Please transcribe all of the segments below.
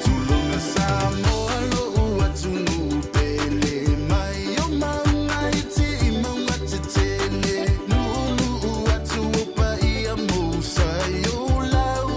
Tulona Samoa lo'u atunuu pele mai o mauga iti i mauga tetele nuunuu atu o paia mousa i ou lau.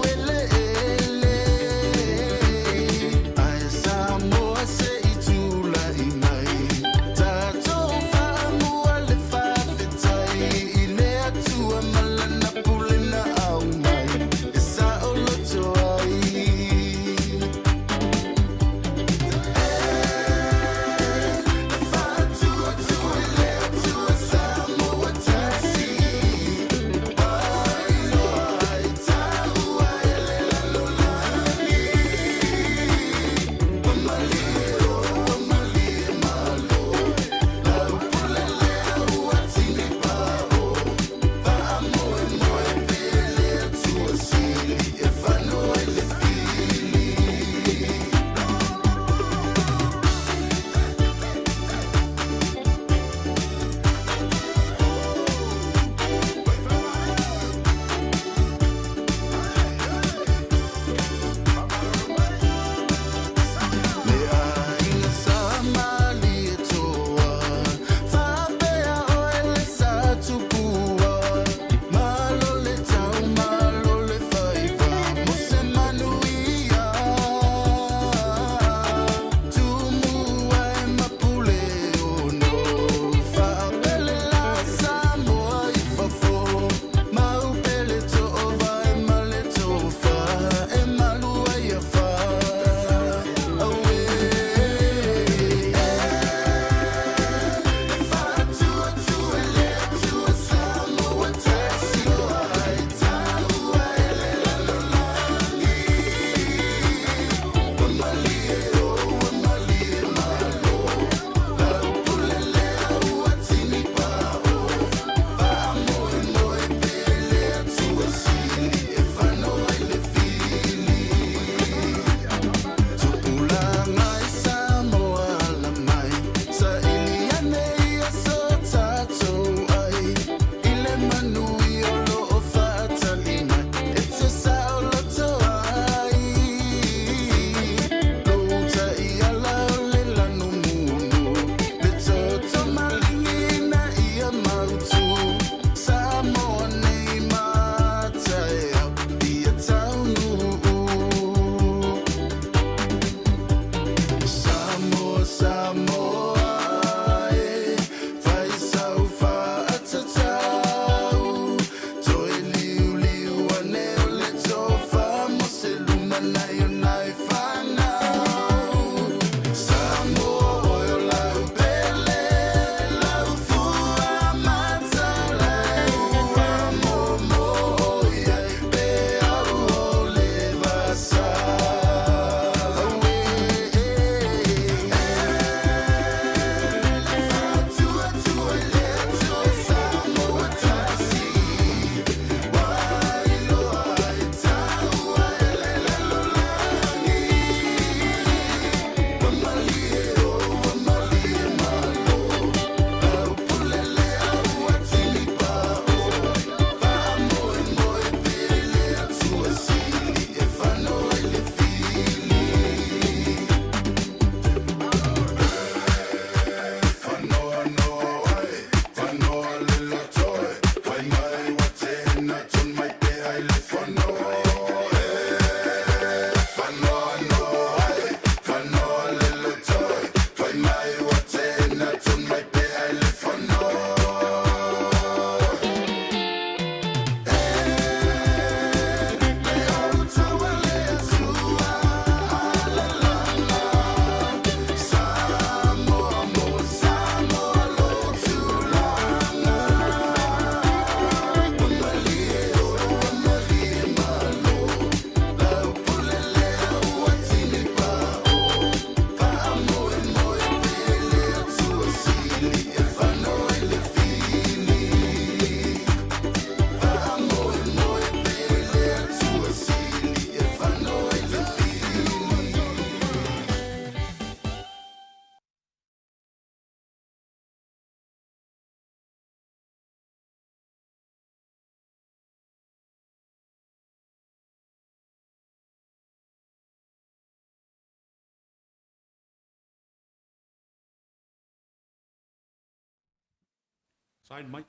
Sign mai.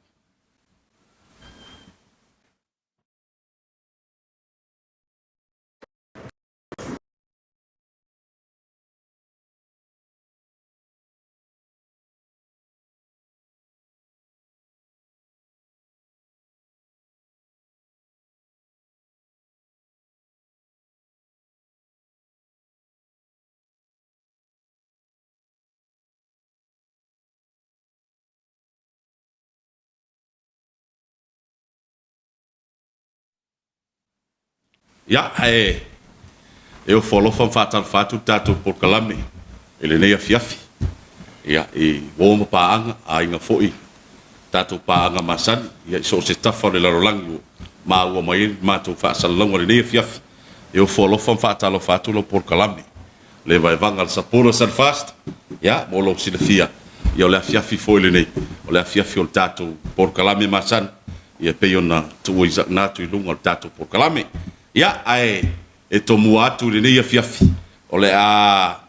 Ia, ae e ofo alofa ma faatalofa atu le tatou polokalame i lenei afiafi. Ia, i uo ma paaga, aiga foi, tatou paaga masani, ia, i so o se tafa o le lalolagi ua maua mai ai le matou faasalalauga i lenei afiafi. E ofo alofa ma faatalofa atu lau polokalame le vaevaga le Supporters and Fast, ia, mo lou silafia, ia, o le afiafi foi lenei, o le afiafi o le tatou polokalame masani, ia, pei ona tuuina atu i luga o le tatou polokalame. Ia, ae e tomua atu i lenei afiafi, o le a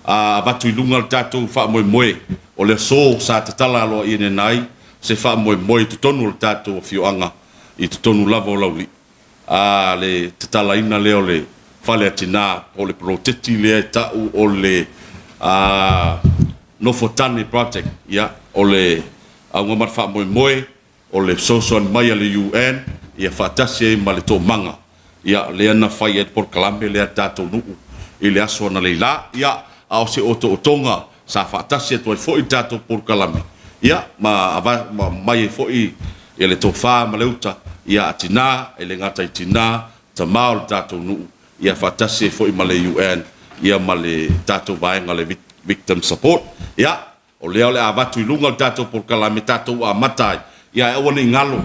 avatu i luga le tatou faamoemoe o le aso sa tatala aloaia ai se faamoemoe i totonu o le tatou afioaga i totonu lava o Laulii. A le tatalaina lea o le fale a tina po o le poloketi lea e tau o le Nofotane Project. Ia, o le auga ma le faamoemoe o le fesoasoani mai a le UN ia faatasi ai ma le Toomaga, ia, lea na fai ai le polokalame lea a le tatou nuu i le aso analeila. Ia, a o se otootoga sa faatasi atu ai foi le tatou polokalame, ia, ma mai ai foi ia le tofa ma le uta ia a tina, e le gata i tina, tama o le tatou nuu, ia faatasi ai foi ma le UN, ia ma le tatou vaega o le Victim Support. Ia, o lea o le a avatu i luga o le tatou polokalame tatou amata ai. Ia, ae aua ne i galo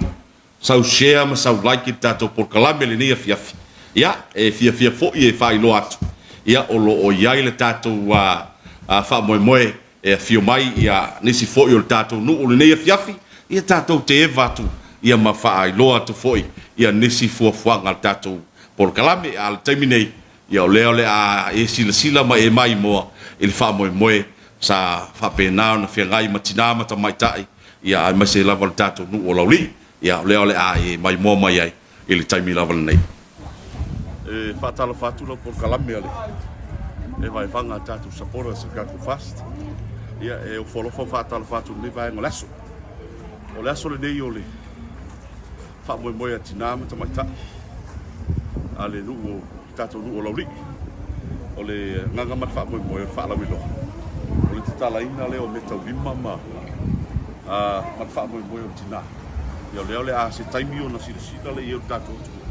sau share ma sau like i le tatou polokalame lenei afiafi. Ia, e fiafia foi e faailoa atu, ia, o lo o i ai le tatou faamoemoe e afio mai ia nisi foi o le tatou nuu lenei afiafi, ia tatou te eva atu ia ma faailoa atu foi ia nisi fuafuaga a le tatou polokalame. A o le taimi nei, ia o lea o le a e silasila ma e maimoa i le faamoemoe sa faapena ona feagai ma tinā ma tamaitai, ia aemaise lava le tatou nuu o Laulii. Ia o lea o le a e maimoa mai ai i le taimi lava lenei. E faatalofa atu lau polokalame a le vaevaga a tatou supporters o le tatou fast. Ia, e ofo alofa ma faatalofa atu i lenei vaega o le aso. O le aso lenei o le faamoemoe a tinā ma tamaitai a le nuu o tatou nuu o Laulii. O le agaga ma le faamoemoe o le faalauiloa, o le tatalaina lea o meataulima ma ma le faamoemoe o tinā. Ia o lea o le a se taimi ona silasila lea i ai o le tatou atunuu.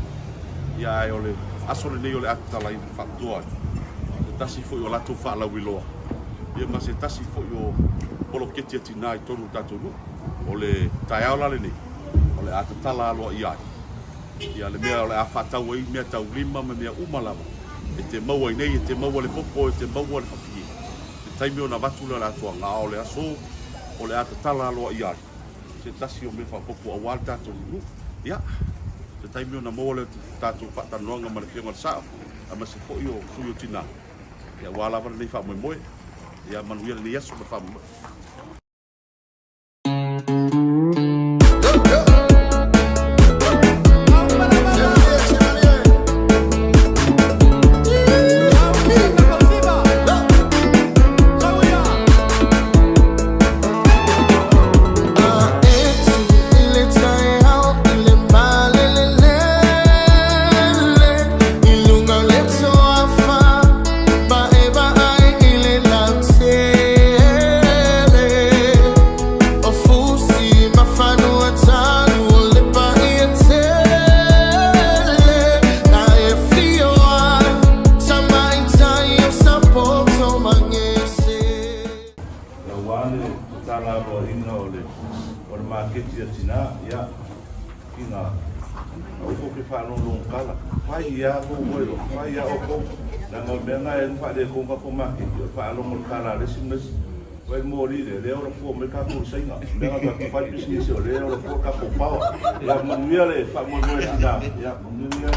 Ia ae o le aso lenei o le a tatalaina faapitoa ai se tasi foi o latou faalauiloa, ia ma se tasi foi o poloketi a tinā i totonu o le tatou nuu. O le taeao la lenei, o le a tatala aloaia ai ia le mea o le a faatau ai meataulima ma mea uma lava e te maua i nei, e te maua le popo, e te maua le fafie. Se taimi ona avatu lea o le atoaga, a o le aso o le a tatala aloaia ai se tasi o mea faaopoopo aua le tatou nuu. Ia, se taimi ona maua lea o tatou faatalanoaga ma le Afioga i le Sao, aemaise foi o sui o tina, ia aua lava lenei faamoemoe. Ia manuia lenei aso ma le faamoemoe. Aua le tatala aloaina o le o le maketi a tinā, ia, ki ngā aua kou te whaalongolongotala. Whai i a kou oe, whai i a oukou, leaga o le mea lena e faaletonu tatou maketi, o le faalogolotala a le isi ma le isi. Wai moli le, lea ola fua mai tatou i Saina, mea na tatou fai pisinisi o lea ola fua tatou power. Ia manuia le faamoemoe a tinā, ia manuia.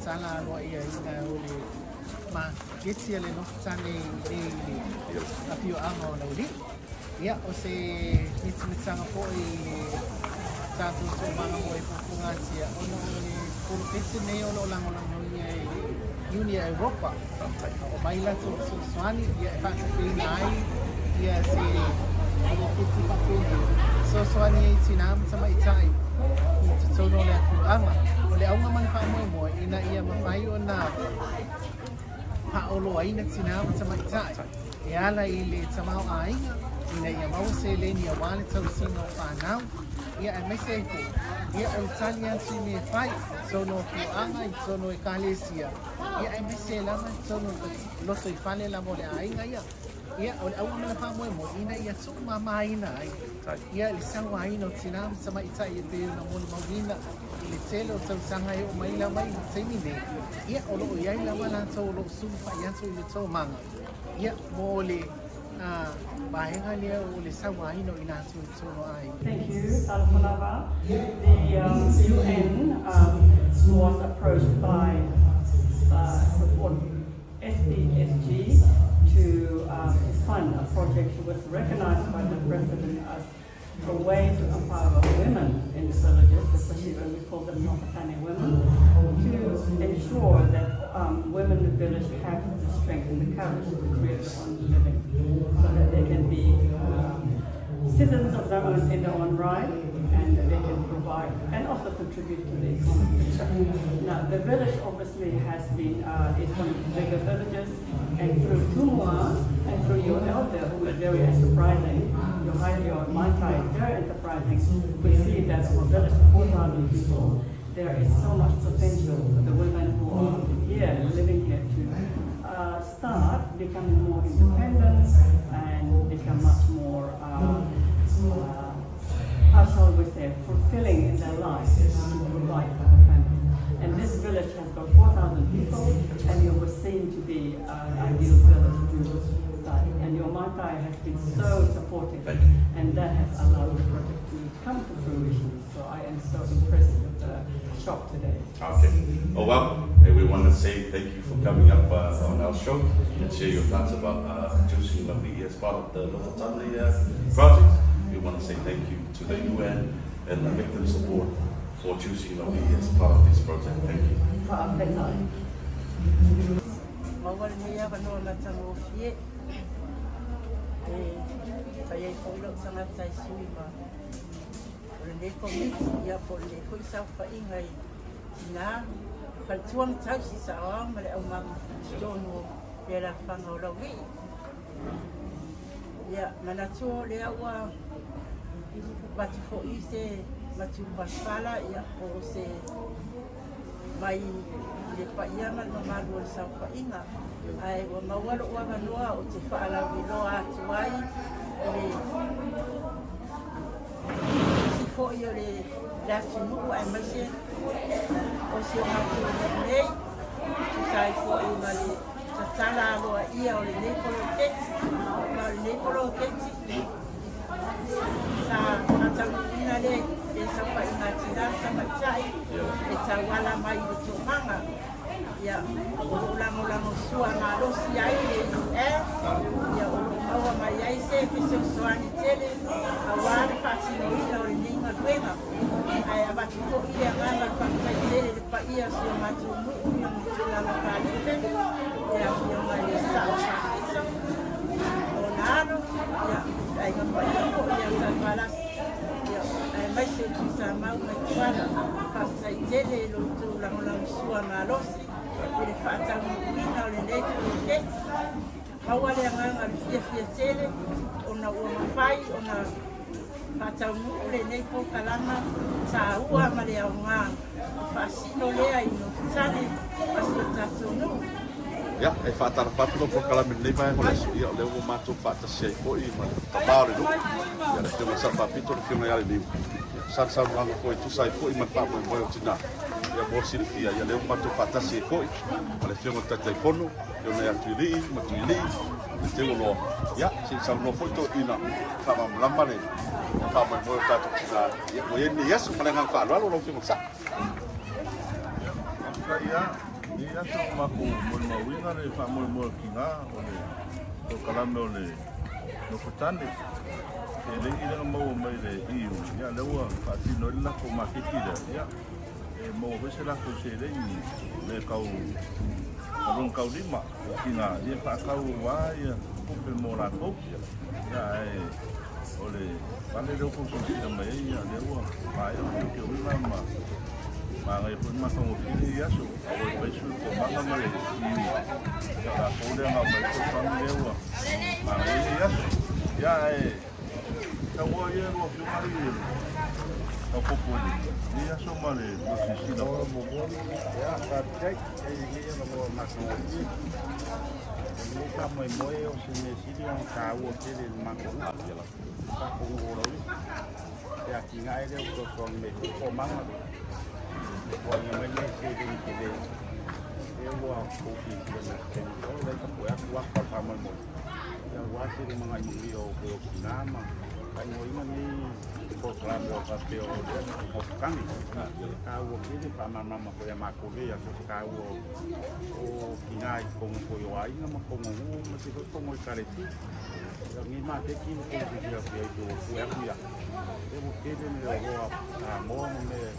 tatala aloa'iaina o le maketi a le Nofotane i inei i le afioaga o Laulii. Ia, o se mitamitaga foi i le tatou toomaga mo e fuafuagatia ona o le poloketi nei o lo o lagolagoina e le Iuni a Europa. O mai latou fesoasoani ia e faatupeina ai ia se poloketi faapenei e fesoasoani ai i tinā ma tamaitai i totonu o le afioaga. O le auga ma le faamoemoe ina ia mafai ona faaoloaina tinā ma tamaitai e ala i le tamaoaiga ina ia maua seleni aua le tausiga o fanau, ia aemaise ai foi ia o le tali atu i mea e fai i totonu o afioaga, i totonu o ekalesia, ia aemaise lava i totonu o lotoifale lava o le aiga ia. Ia, o le auga ma le faamoemoe ina ia tuumamaina ai ia le sauaina o tinā ma tamaitai e pei ona molimauina i le tele o tausaga e oo mai lava i le taimi nei, ia o lo o i ai lava latou o lo o sulufai atu i le toomaga, ia mo le vaega lea o le sauaina o i latou i totonu o aiga. Thank you, Talofa lava. The UN was approached by support SPSG to fund a project which was recognized by the president as a way to empower women in the villages, especially when we call them Nofotane women, to ensure that women in the village have the strength and the courage to create their own living, so that they can be citizens of their own in their own right, and that they can provide and also contribute to the economy. Now, the village obviously has been is one of the bigger villages, and through Tumua and through your elder, who is very enterprising, your high, your Matai is very enterprising, we see that of a village of 4,000 people, there is so much potential for the women who are here, living here, to start becoming more independent and become much more, how shall we say, fulfilling in their lives to provide for the family. And this village has got 4,000 people, and it was seen to be an ideal village to start. And your Matai has been so supportive, and that has allowed the project to come to fruition. So I am so impressed with the shop today. Okay. Oh well, hey, we want to say thank you for coming up on our show and share your thoughts about juicing Laulii as part of the Nofotane project. We want to say thank you to the UN and the victim support for choosing Laulii as part of this project. Thank you. Fa'afetai. Maua lenei avanoa matagofie e fai ai foi lou tagata e sui ma o lenei komiti ia po o lenei foi saofaiga i tinā, faletua ma tausi saoao ma le aumaga i totonu o le alafaga o Laulii. Ia, manatua o lea ua avatu foi se matupalapala ia po o se mai i le paia ma le mamalu o le saofaiga, ae ua maua lou avanoa ou te faalauiloa atu ai i le isi foi o le atunuu aemaise o si o matou nuu nei, e tusa ai foi ma le tatala aloaia o lenei poloketi. Ma o lenei poloketi sa faataunuuina le saofaiga a tinā ma tamaitai e tauala mai i le toomaga. Ia, o lo o lagolagosua malosi ai le UN, ia o lo o maua mai ai se fesoasoani tele aua le faatinoina o lenei galuega. Ae avatu foi le agaga o le faafetai tele i le paia o si o matou nuu i ona tulaga faalupe, le afioga i le Sao Faapito, lona alo, ia, le aiga paia foi ia Salevalasi, ia, aemaise o Tuisamau mai Tuala. Faafetai tele i lo outou lagolagosua malosi i le faataunuuina o lenei poloketi. Maua le agaga o le fiafia tele ona ua mafai ona faataunuu lenei polokalama taua ma le aoga e faasino lea i Nofotane ma si o tatou nuu. Ia, e faatalofa atu lau polokalame i lenei vaega o le aso, ia o lea ua matou faatasi ai foi ma le tama o le nuu, ia le Afioga i le Sao Faapito, le Afioga ia Leniu. Ia, sa le saunoaga foi e tusa ai foi ma le faamoemoe o tina, ia mo le silafia, ia lea ua matou faatasi ai foi ma le Afioga i le Taitaifono, Afioga ia Tuilii ma Tuilii, le Teuoloa. Ia, se i saunoa foi toeaiina e faamalamalama le faamoemoe o tatou tina, ia ua i ai lenei aso. Ma le agaga faaaloalo lau Afioga i le Sao. Ia, faafetai lava. Lenei aso ua makou molimauina le faamoemoe o le tina o le polokalame o le nofotane seleni lea na maua mai le EU, ia lea ua faatino ai le latou maketi lea, ia e maua foi se latou seleni le tau galuega taulima i tina ia faatau aua ia tupe mo latou. Ia ae o le fale lea ua tou silasila mai ai, ia lea ua maea ona teuteuina ma manaia foi le matagofie lenei aso. A ua fai sui toomaga ma le EU, ia latou lea na aumai fesoasoani lea ua manaia lenei aso. Ia ae saunoa ia lua afioga alii taupopo i lenei aso ma le lua silasila. Ia, faafetai. E lelei ona ua matagofie. O lenei faamoemoe o se mea sili ona taua tele i le matou nuu, tatou nuu o Laulii. Le atinae lea ua fesoasoani mai foi toomaga, tuuaiga mai lenei seleni tele lea ua tou silasila mai i se taimi ua sola, lea tapuai atu afa o le faamoemoe aua se lumanai manuia o toe o tina ma faaigoaina nei polokalame o faapea o le mofutane. E taua tele faamalamalama foi ia matou nei aso se taua o tina i totonu foi o aiga ma totonu o nuu ma se foi totonu o ekalesia. Ia nei maketi ua tou silasila atu i ai pei ua pue atu ia e ua tele mea o oloa Samoa ma mea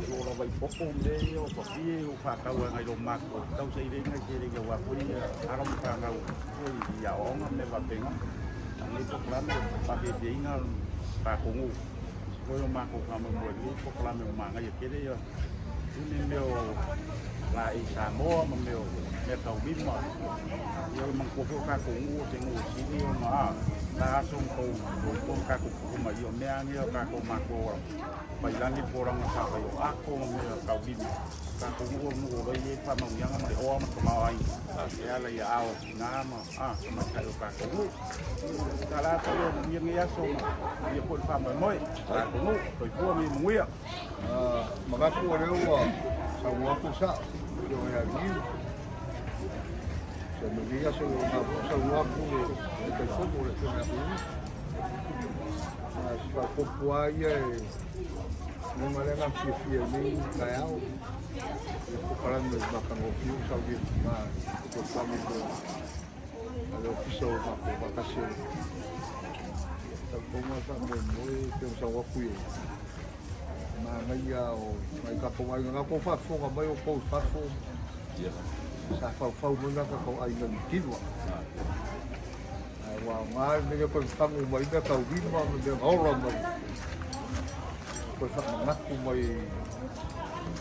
o lo o lava i popo ma mea ia o papie o faatau agai lo matou tau sailiga i seleni aua foi alo ma fanau foi i aoaoga ma mea faapena. A o lenei polokalame o faafiafiaina tatou nuu foi o matou faamoemoe i lenei polokalame ua manaia tele ia i mea o laei Samoa ma mea o meataulima. Ia o le manatua foi o tatou nuu o se nuu sili ona a la aso na tou soifua ma tatou tupu mai ia o mea lava nei a tatou matua faiilagi le tulaga sa fai o ato ma mea taulima. Tatou nuu o le nuu o lo o i ai le faamanuiaga ma le oa ma le tamaoaiga e ala i aao o tina ma tamaitai o tatou nuu. Tala atu ia manuia lenei aso ma manuia foi le faamoemoe. Tatou nuu, soifua ma ia manuia. Manatu o lea ua saunoa atu sao, afioga ia Niu. Se manuia aso o na foi saunoa atu le Taitaifono le afioga ia Tuiui. A se faaopoopo lava ia e luga lea na fiafia i lenei taeao. Ia polokalame matagofie ua saunia ma polokalame foi a le Ofisa o matou faatasi ai. Talitonu lava le faamoemoe pei ona sau atu i ai. Manaia o nai tatou aiga na tou faafofoga mai outou i fafo sa faufau mai na tatou aiga i Mativa. Ae ua aoga le mea lea toe fagu mai mea taulima ma mea na ola mai. Toe faamanatu mai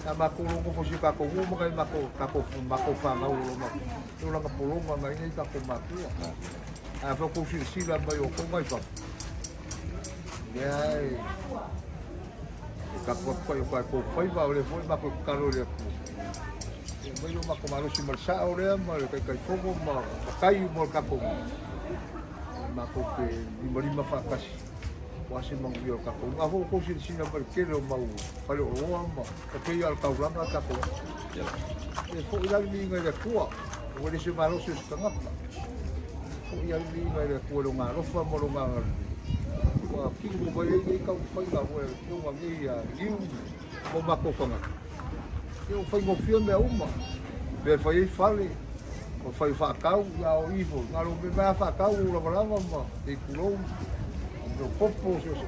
sa matou nonofo i si o tatou nuu ma nai matou tatou matou fanau o lo o matou e olaga pologa nai nei tatou matua. Ae afai outou silasila mai outou mai fafo, lea e tapu atu ai o tatou faiva, o lea foi matou tatalo i le Atua. Ia aumai lo matou malosi ma le sao lea ma le Taitaifono ma matai uma o le tatou nuu. Matou te limalima faatasi aua se manuia o le tatou nuu. A foi ua outou silasila mai i le tele o mau faleoloa ma e pei lava o le taulaga le tatou nuu. E foi la le viiga i le Atua, ua le se malosi o se tagata. E foi lava le viiga i le Atua i Lona alofa ma Lona agalelei ua tino mai ai nei taumafaiga foi a le Afioga nei ia Liu ma o matou tagata. Ia ua faigofie mea uma, mea e fai ai fale, ma fai faatau, ia o i foi, na o le mea lava faatau ua lavalava ma sei tulou, mea o popo, so se.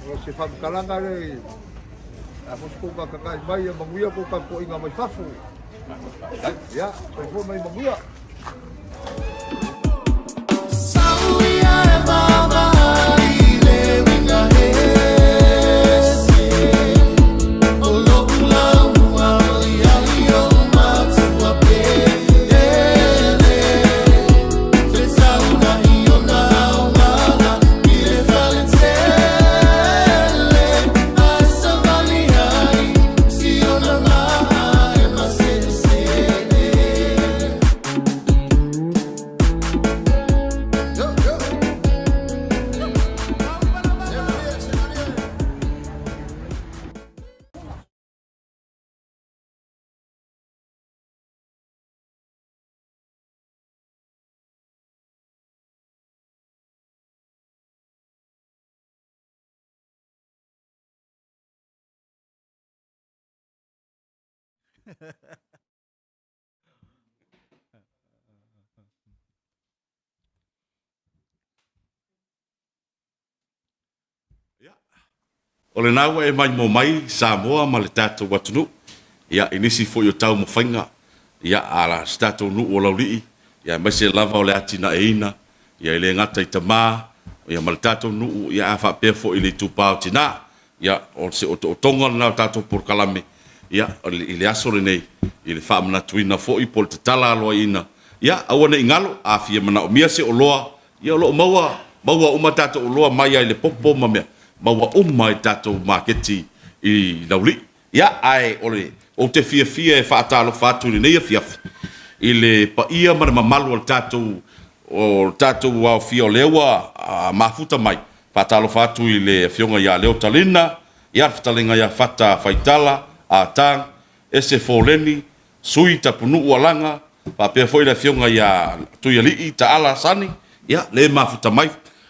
Ia, o se faamatalaga lea i a foi se tou tagatagai mai, ia manuia tou tapuaiga mai fafo. Ia, soifua ma ia manuia. O lena ua e maimoa mai Samoa ma le tatou atunuu, ia, i nisi foi o taumafaiga, ia, a si tatou nuu o Laulii, ia, aemaise lava o le atinaeina, ia, e le gata i tama, ia, ma le tatou nuu, ia, ae faapea foi i le itupa o tina. Ia, o se otootoga lena o tatou polokalame, ia, i le aso lenei, i le faamanatuina foi po o le tatala aloaiina, ia, aua ne i galo, a fia manaomia se oloa, Ia o lo o maua, maua uma tatou oloa mai lava i le popo ma mea, maua uma i tatou maketi i Laulii. Ia, ae o le, ou te fiafia e faatalofa atu i lenei afiafi i le paia ma le mamalu o le tatou, o le tatou aofia o lea ua mafuta mai. Faatalofa atu i le Afioga ia Leo Talina, ia le Fetalaiga ia Fata Faitala, Ah Tang, Ese Foleni, Sui Tapunuu Alaga, faapea foi le Afioga ia Tuialii Taala Sani, ia, le mafuta mai.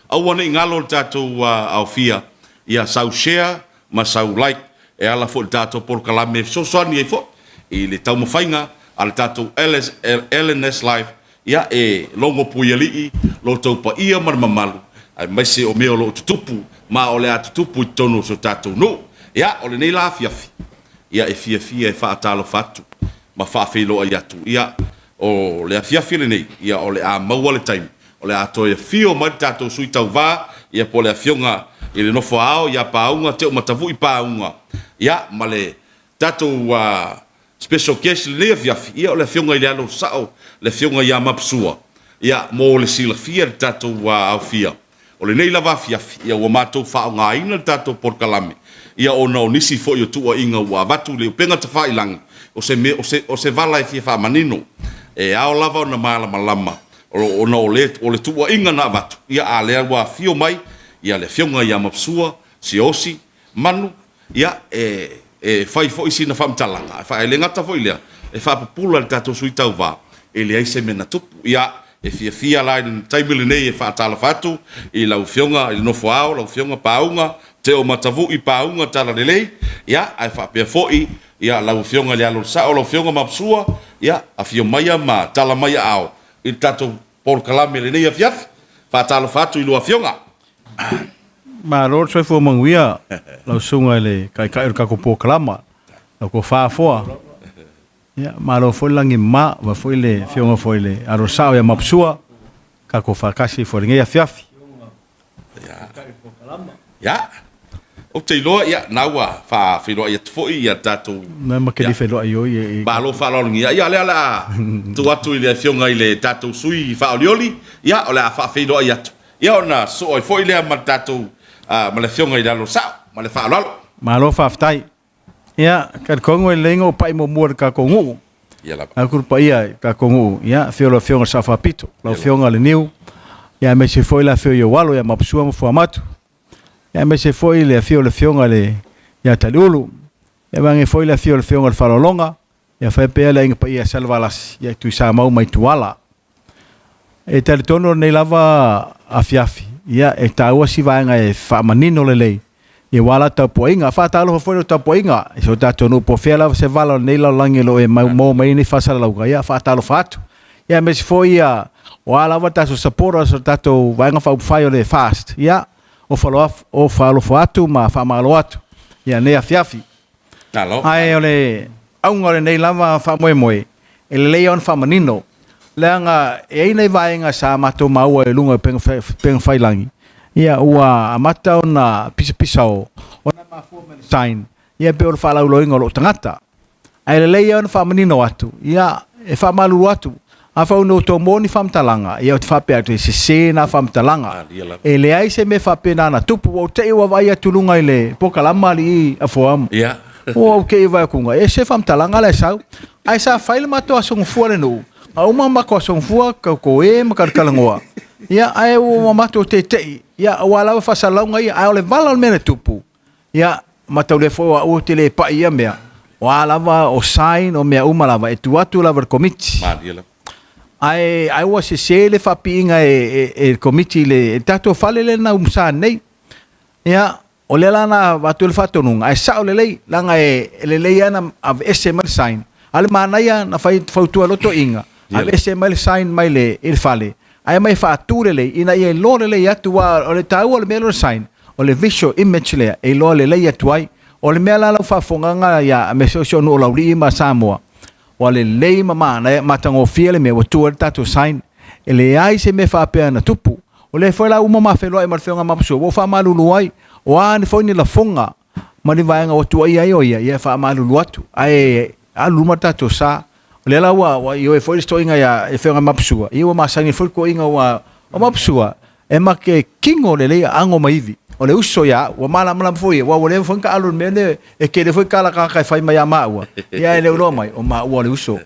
Aua ne i galo le tatou aofia ia sau share ma sau like e ala foi i le tatou polokalame e fesoasoani ai foi i le taumafaiga a le tatou LNS Live, ia, e logo Puialii lo outou paia ma le mamalu, aemaise o mea o lo o tutupu ma o le a tutupu i totonu o si o tatou nuu. Ia, o lenei la afiafi, ia e fiafia e faatalofa atu ma faafeiloai atu. Ia, o le afiafi lenei, ia o le a maua le taimi, o le a toe afio mai le tatou sui tauva, ia po o le afioga i le nofo a ao ia Paauga Teomatavui Paauga, ia ma le tatou special guest i lenei afiafi, ia o le afioga i le alo sao, le afioga ia Mapsua, ia mo le silafia i le tatou aofia. O lenei lava afiafi, ia ua matou faaaogaina le tatou polokalame, ia ona o nisi foi o tuuaiga ua avatu i le upega tafailagi, o se mea, o se, o se vala e fia faamanino. E ao lava ona malamalama, ona o le, o le tuuaiga na avatu, ia a lea ua afio mai, ia le Afioga ia Mapsua Siaosi Manu, Ia, e, e fai foi sina faamatalaga, e le gata foi i lea, e faapupula i le tatou sui tauva, e leai se mea na tupu. Ia, e fiafia la i le taimi lenei e faatalofa atu i lau Afioga i le nofo ao, lau Afioga Paauga, Teomatavui Paauga Talalelei, ia, ae faapea foi, ia, lau Afioga i le Alo o le Sao, lau Afioga Mapsua, ia, afio maia ma tala mai aao i le tatou polokalame i lenei afiafi. Faatalofa atu i lua Afioga. Malo le soifua manuia lau susuga i le Taitai o le tatou polokalama, lau tofa Afoa. Ia, malo foi le lagimama, faapea foi le afioga foi i le alo sao ia Mapusua, tatou faatasi foi i lenei afiafi. Ia, ou te iloa, ia, na ua faafeiloai atu foi ia tatou. Na ma ke feiloai oi e. Malo faaaloalogia. Ia, lea o le a tuu atu i le afioga i le tatou sui faaolioli, ia, o le a faafeiloai atu. Ia ona sosoo ai foi lea ma le tatou, ma le Afioga i le Alo Sao, ma le faaaloalo. Malo faafetai. Ia, talitonu e lelei ona ou pai muamua i le tatou nuu. Ia lava. Atu le paia i le tatou nuu, ia, afio lau Afioga i le Sao Faapito, lau Afioga Leniu, ia aemaise foi le afio i ou alo ia Mapusua ma Fuamatu, ia aemaise foi le afio o le Afioga i le ia Taliulu, ia vaeane foi le afio o le Afioga i le Faaaloaloga, ia faapea le Aiga Paia Salevalasi, ia Tuisamau ma Ituala. E talitonu o lenei lava afiafi, ia, e taua si vaega e faamanino lelei, ia aua la tapuaiga. Faatalofa foi i lau tapuaiga i si o tatou nuu po o fea lava se vala o lenei lalolagi o lo o e maua mai ai nei faasalalauga, ia faatalofa atu. Ia aemaise foi ia, o a lava tatou supporters o le tatou Vaega Faaupufai o le FAST, ia, o faalofa atu ma faamalo atu i lenei afiafi. Ae o le auga o lenei lava faamoemoe, e lelei ona faamanino, leaga e i ai nai vaega sa matou maua i luga o upega tafailagi, ia ua amata ona pisapisao ona e mafua mai le sign, ia pei o le faalauiloaina o lou tagata. Ae lelei ona faamanino atu, ia e faamalulu atu, afai ua outou maua ni faamatalaga, ia ou te faapea atu e sese na faamatalaga. E leai se mea faapena na tupu, ua ou te i ua vaai atu i luga i le polokalama a alii Afoa. Ua ou te i vaai atu e ese faamatalaga la e sau. Ae sa fai le matou aso gafua i le nuu, na uma matou aso gafua, tautoe ma talatalanoa, ia ae ua matou teitei, ia aua lava faasalalauga ia, ae o le vala o le mea na tupu, Ia, mataulia foi o au ou te le pai i ia mea, o a lava, o sign, o mea uma lava, e tuu atu lava i le Komiti. Malie lava. Ae, ae ua sese le faapiiga e, e, e le Komiti i le, le tatou fale lea na umusa nei. Ia, o lea la na avatu ai le faatonuga, ae sao lelei, leaga e, e lelei lava na aveese mai le sign. A o le manaia na fai fautua e lou toeaina, aveese mai le sign mai le i le fale, ae aumai e faatu lelei ina ia iloa lelei atu, aua o le taua o le mea lea o le sign, o le visual image lea e iloa lelei atu ai. O le mea la lau faafofogaaga ia aemaise o si ou nuu o Laulii ma Samoa, ua lelei ma manaia, matagofie le mea ua tu ai le tatou sign. E leai se mea faapea na tupu. O lea foi la ua uma ma feiloai ma le Afioga ia Mapusua, ua ou faamalulu ai, o a foi ni lafoga ma ni vaega ua tuuaia ai o ia, ia e faamalulu atu, ae alu i luma le tatou sa. O lea la ua ua ioe foi le toeaina ia le Afioga ia Mapusua, ia ua masani ai foi le toeaina aua o Mapusua, e ma te kino lelei aano ma ivi. O le uso ia au, ua malamalama foi ia, aua ua leva foi ona taalo i le mea lea, e tele foi tala a tagata e fai mai ia maua, ia ae le o iloa mai, o maua o le uso.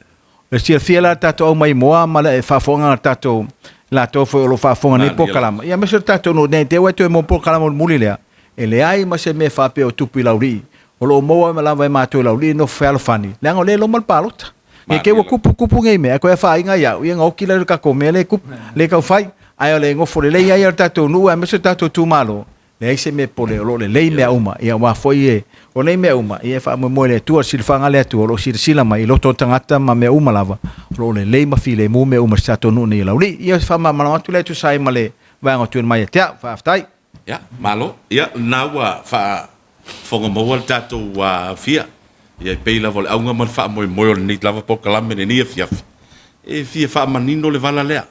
E silafia la le tatou au maimoa ma le faafofoga a le tatou latou foi o lo o faafofoga nei polokalama, ia aemaise o le tatou nuu nei te ua e toe maua polokalama mulimuli lea, e leai ma se mea faapea o tupu i Laulii. O lo o maua lava e matou i Laulii nofo fealofani, leaga o lea e loma le palota. Ne i te i ua tupu tupu nei mea, ae toe afaina ia au, ia ona oti lea o le tatou mea lea e tupu, lea e tau fai. Ae o le nofo lelei ai o le tatou nuu aemaise o le tatou itumalo, Leai se mea pole, o lo o lelei mea uma, ia aua foi e, o nei mea uma, ia e faamoemoe i le Atua, le silafaga a le Atua, o lo o silasila mai i loto o tagata ma mea uma lava, o lo o lelei ma filemu mea uma i si tatou nuu nei o Laulii. Ia, o se faamalamalama atu lea e tusa ai ma le vaega o tuuina mai ia te au. Faafetai. Ia, malo. Ia, lena ua faafofoga maua le tatou aofia. Ia, e pei lava o le auga ma le faamoemoe o lenei lava polokalame i lenei afiafi, e fia faamanino le vala lea.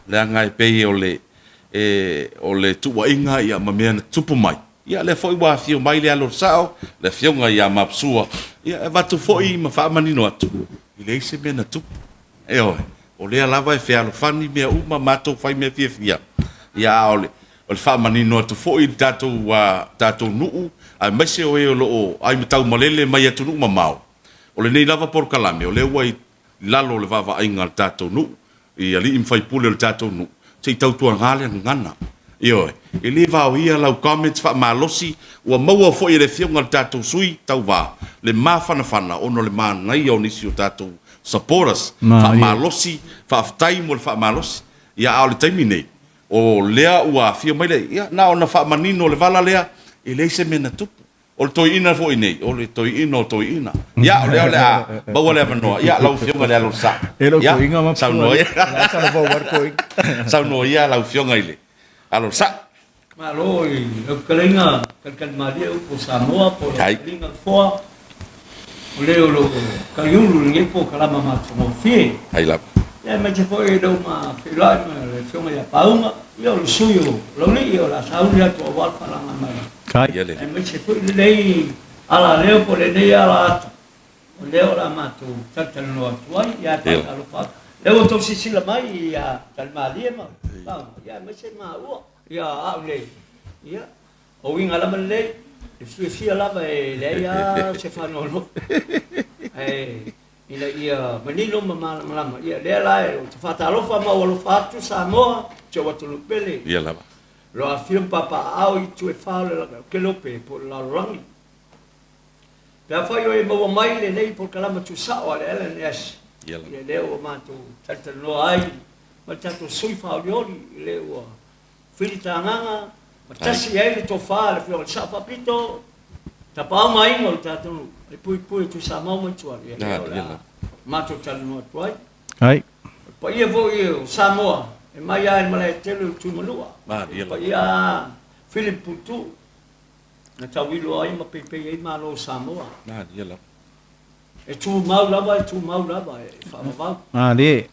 Leaga e pei o le e o le tuuaiga ia ma mea na tutupu mai. Ia lea foi ua afio mai le alo o le sao, le afioga ia Mapsua, ia e avatu foi ma faamanino atu, e leai se mea na tupu. Ioe, o lea lava e fealofani mea uma, matou fai mea fiafia, ia a o le o le faamanino atu foi i le tatou tatou nuu, aemaise o e o lo o ai ma taumalele mai atunuu mamao, o lenei lava polokalame, o lea ua i lalo o le vaavaaiga a le tatou nuu, i alii ma faipule o le tatou nuu, se i tautuana le gagana. Ioe, e le vaoia lau comments faamalosi, ua maua foi e le afioga i le tatou sui tauva le mafanafana ona o le manaia o nisi o tatou supporters faamalosi, faafetai mo le faamalosi. Ia a o le taimi nei, o lea ua afio mai le, ia na ona faamanino le vala lea, e leai se mea na tupu. O le toeaina foi nei, o le toeaina o toeaina. Ia, o lea o le a maua le avanoa. Ia, lau Afioga i le alo o le sa. E lou Ia, toeaina ma saunoa ia. La talavou ai le toeaina. Saunoa ia lau Afioga i le alo o le sa. Malo i lau fetalaiga Talikalimalie upu o Samoa po o lau Ai. fetalaiga Lefoa, o le o lo o taliulu i lenei polokalama matagofie. Ai lava. Ia aemaise foi i lou ma feiloai ma le Afioga ia Pauga, ia o le sui o Laulii o le a sauni atu aua le faalaga mai. Kai. Ia le. Aemaise foi lenei alaleo po o lenei ala ata, o lea o le a matou talatalanoa atu ai, ia e faatalofa atu. Lea ua outou silasila mai ia Talimalie ma Pauga, ia aemaise maua, ia au nei, ia o uiga lava lelei, e fiafia lava e leai lava se faanoanoa. Ae ina ia manino ma malamalama, ia lea la ou te faatalofa ma ou alofa atu Samoa, si ou atunuu pele. Ia lava. Lo afifio ma papaaao i itu e fa o le kelope po o le lalolagi. Pe afai o e maua mai lenei polokalama tuusao a le LNS, Ia lava. ia lea ua matou talatalanoa ai ma le tatou sui faaolioli, lea ua filitagaga ma tasi ai le tofa a le Afioga i le Sao Faapito, tapaau ma aiga o le tatou nuu, e puipui e Tuisamau ma Ituala, ia lea o le a matou talanoa atu ai. Ai. O le paia foi o Samoa, e mai lava i le Malaetele o Tuimanua, o le paia a Philip Putu, na tauilo ai ma peipei ai Malo o Samoa. E tumau lava, e tumau lava, e faavavau. Malie.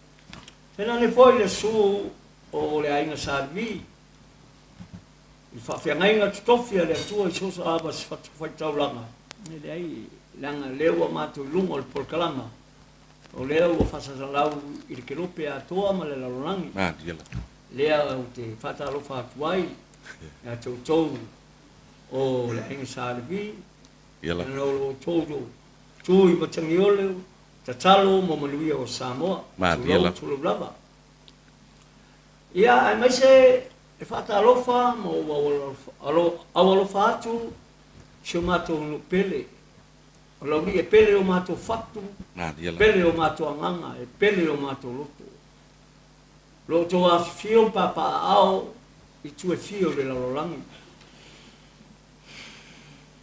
Tainane foi le susu o le aiga Sa Levi, i le faafeagaiga totofi a le Atua i so o se lava se fatafaitaulaga, e leai, leaga o lea ua matou i luga o le polokalama, o lea ua faasasalau i le kelope atoa ma le lalolagi, lea ou te faatalofa atu ai ia te outou o le aiga Sa Levi, leaga o lo outou tu i Matagiole, Tatalo mo manuia o Samoa. Tulou, tulou lava. Ia, aemaise e faatalofa ma ou aualofa atu i si o matou nuu pele. O Laulii e pele i o matou fatu, pele i o matou agaga, e pele i o matou loto. Lo outou afifio ma papaaao i itu e fia o le lalolagi.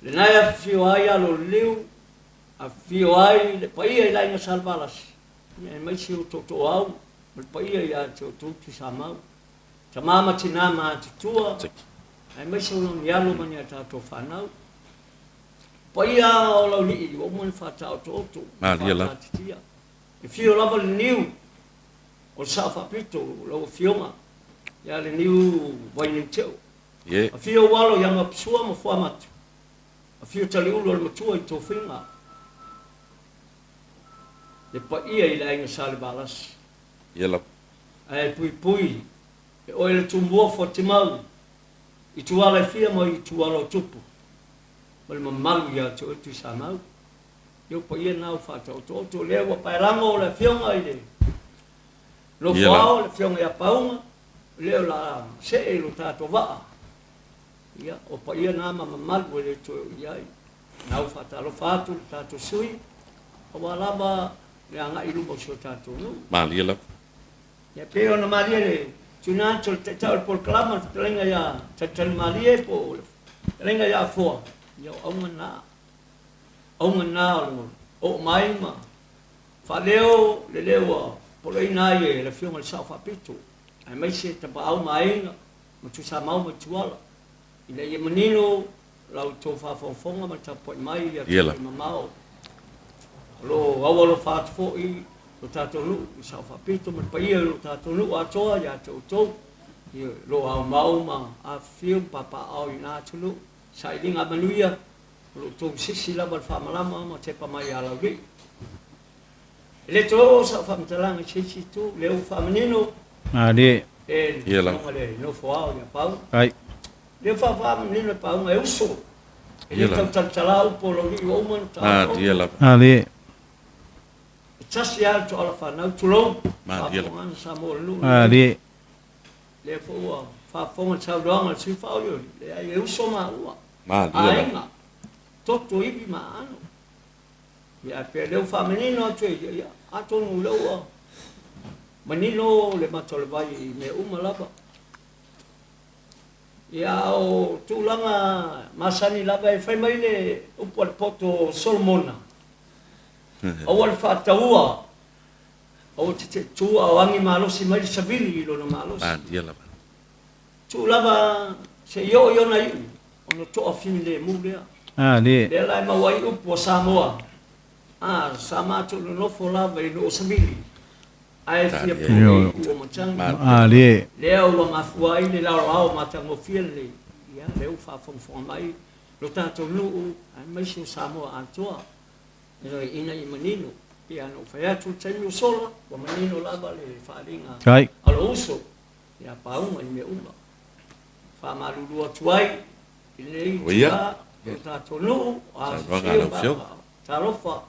Lena e afifio ai alo o le liu. Afifio ai le paia i le Aiga Salevalasi, aemaise o Tootooau ma le paia ia te outou Tuisamau, tama ma tina ma atutua, aemaise o ni alo ma ni a tatou fanau. Paia o Laulii ua uma ona faataotooto ma faataatitia. E fio lava le niu o le Sao Faapito, lau Afioga ia Leniu Vainiuteo. Afio ou alo ia Mapusua ma Fuamatu. Afio Taliulu o le Matua i Tofiga, le paia i le Aiga Salevalasi. Ae puipui e oe le Tumua Fuatimau i tuala e fia ma i tuala o Tupu ma le mamalu ia te oe Tuisamau. Ia o paia na ua faataotooto lea ua paelago le Afioga i le Nofoao, le Afioga ia Pauga, lea o le a see i lo tatou vaa. Ia, o paia na ma mamalu e le toe oo i ai. Na ua faatalofa atu le tatou sui usufono, aua lava le agai i luma o si o tatou nuu. Malie lava. Ia, pei ona malie le tuuina atu o le Taitai o le Polokalama, le fetalaiga ia Talitalimalie po o le fetalaiga ia Afoa, ia o auga na. Auga na o le oo mai ma faaleo le leo ua poloaiina ai e le Afioga i le Sao Faapito, aemaise tapaau ma aiga ma Tuisamau ma Tuala, ina ia manino la outou faafogafoga ma le tapuai mai i atunuu mamao. O lo o aualofa atu foi lo tatou nuu i Sao Faapito ma le paia i lo tatou nuu atoa ia te outou, i lo o aumau ma afifio ma papaaao i na atunuu. Sailiga manuia, o lo outou sisi lava le faamalama ma tepa mai ia Laulii. E le toe oo sau faamatalaga i se isi itu, lea ua faamanino Malie. e le Afioga i le nofo ao ia Pauga. Ai. Lea ua faamanino e Pauga e uso. E le tau talatala upu o Laulii ua uma ona taotooto. Malie. E tasi lava le toala fanau, tulou, faafofogana Samoa o le nuu lenei. Malie. Lea foi ua faafofoga le saunoaga a le sui faaolioli, leai e uso maua, aiga, toto, ivi ma aano. Ia ae pei o lea ua faamanino atu e ia, ia, atonu o lea ua manino le mata o le vai i mea uma lava. Ia a o tulaga masani lava e fai mai le upu a le poto o Solomona, aua le faataua, aua te tu a o agi malosi mai le savili i lona malosi. Tuu lava se i oo i ona iu, ona toafilemu lea. Lea la e maua ai upu a Samoa, a, sa matou nonofo lava i nuu o savili, ae fia pule i iu o matagi. Lea ua mafua ai le laolao matagofie lenei, ia, lea ua faafogafoga mai lo tatou nuu aemaise o Samoa atoa, ina ia manino. Pei lava ona ou fai atu i le taimi ua sola, ua manino lava le faaaliga a lou uso. Ia pauga i mea uma. Faamalulu atu ai i lenei itula i lo tatou nuu, afifio ma talofa,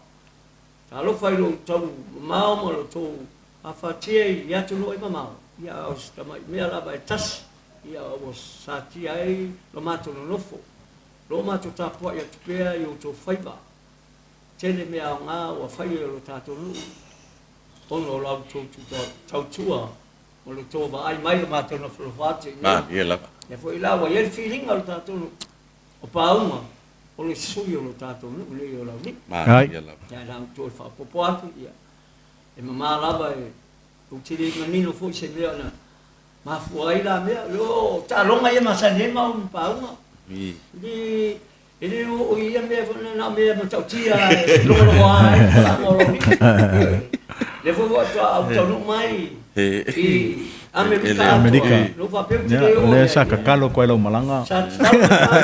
talofa i lo outou mamao ma lo outou afatia i atunuu e mamao, ia a o se tamai mea lava e tasi, ia ua satia ai lo matou nonofo. Lo matou tapuai atu pea i outou faiva. Tele mea aoga ua fai e lo tatou nuu ona o la outou tautua. O lo outou vaai mai o matou nofonofo atu i inei. Malie lava. Lea foi la ua i ai le filiga o le tatou nuu, o Pauga, o le sui o lo tatou nuu nei o Laulii. Malie lava. Ia la outou e faaopoopo atu, ia, e mama lava e ou te le manino foi se mea na mafua ai la mea. O taaloga ia masani ai maua ma Pauga. I le E le oo i ia mea foi na o mea matautia e logologo ai le palaga o Laulii. Lea foi faatoa ou taunuu mai i Amerika atoa. Lou faapea ou te le oo i ai. Lea sa tatalo atu ai lau malaga. Sa tatalo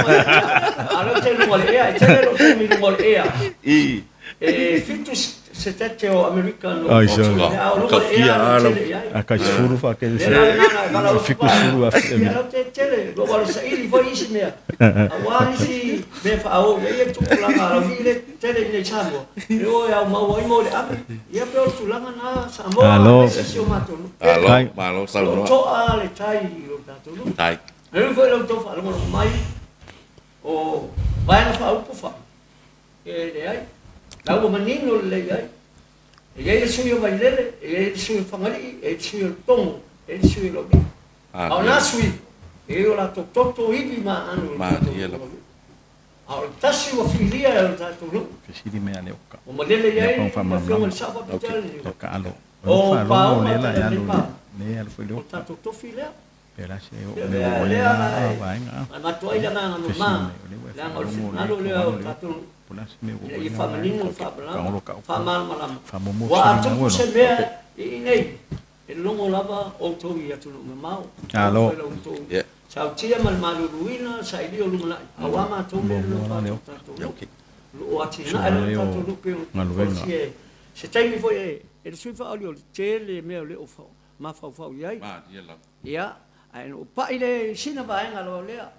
mai ia te au. A o lea ou te i luga o le ea, e tele lou taimi i luga o le ea. E 7 setete o Amerika no Ai, so. A o luga o le ea na tele i ai. A kai sefulu faatele Lea la lena na valaau atu pa. 70 afe. Ia lau te tele, lou alo saili foi isi mea. Aua nisi mea faaoo i ai e tupulaga a Laulii le tele i inei i Samoa. E o e aumau ai mo le ave. Ia pei o le tulaga na Samoa Malo. aemaise si o matou nuu. Malo, Kai. malo O lo o saunoa. toa le tai i lo tatou nuu. Tai. Lea foi la outou faalogologo mai o vaega faaupu fai. E leai. La ua manino lelei ai. E i ai le sui o Vailele, e i ai le sui o Fagalii, e i ai le sui o Letogo, e i ai le sui o Laulii. A o na sui, e i ai o latou toto, ivi ma aano i le tatou atunuu. A o le tasi ua filia e lo tatou nuu, ua malele i ai le Afioga i le Sao Faapitoa le Niu, o Paoga Talalelei Paoga, o le tatou tofi lea. Lea lea la e avatu ai le agaga mama, leaga o le finagalo lea o le tatou nuu, ina ia faamanino le faamalama, faamalamalama. Ua a tupu se mea i inei, E logo lava outou i atunuu mamao, talofa i la outou sautia ma le maluluina sailia o lumanai, aua matou lea e nonofo atu i le tatou nuu, o lo o atinae lava le tatou nuu pei ona folasia e se taimi foi e le sui faaolioli, tele mea o le o mafaufau i ai. Ia, ae na ou pai le sina vaega lava lea.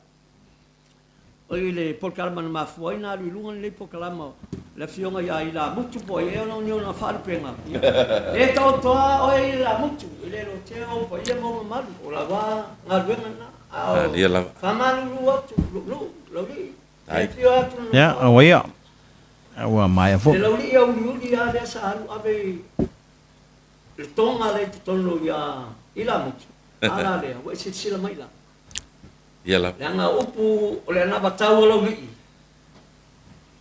I le polokalama na mafua ai ona alu i luga lenei polokalama, le Afioga ia Ilamutu po o ai ea ona ni ona faalupega, ia, e taoto lava oe Ilamutu, e le lotea ou paia ma ou mamalu, o lau lava galuega lena. A o faamalulu atu lou nuu, Laulii, e afio atu le Ia, Nofoa. aua ia, ua maea foi. Le Laulii auliuli lava lea sa alu ave i le toga lea i totonu ia Ilamutu, a la lea, ua e silasila mai la. Ia lava. Leaga o upu o le anavatau a Laulii,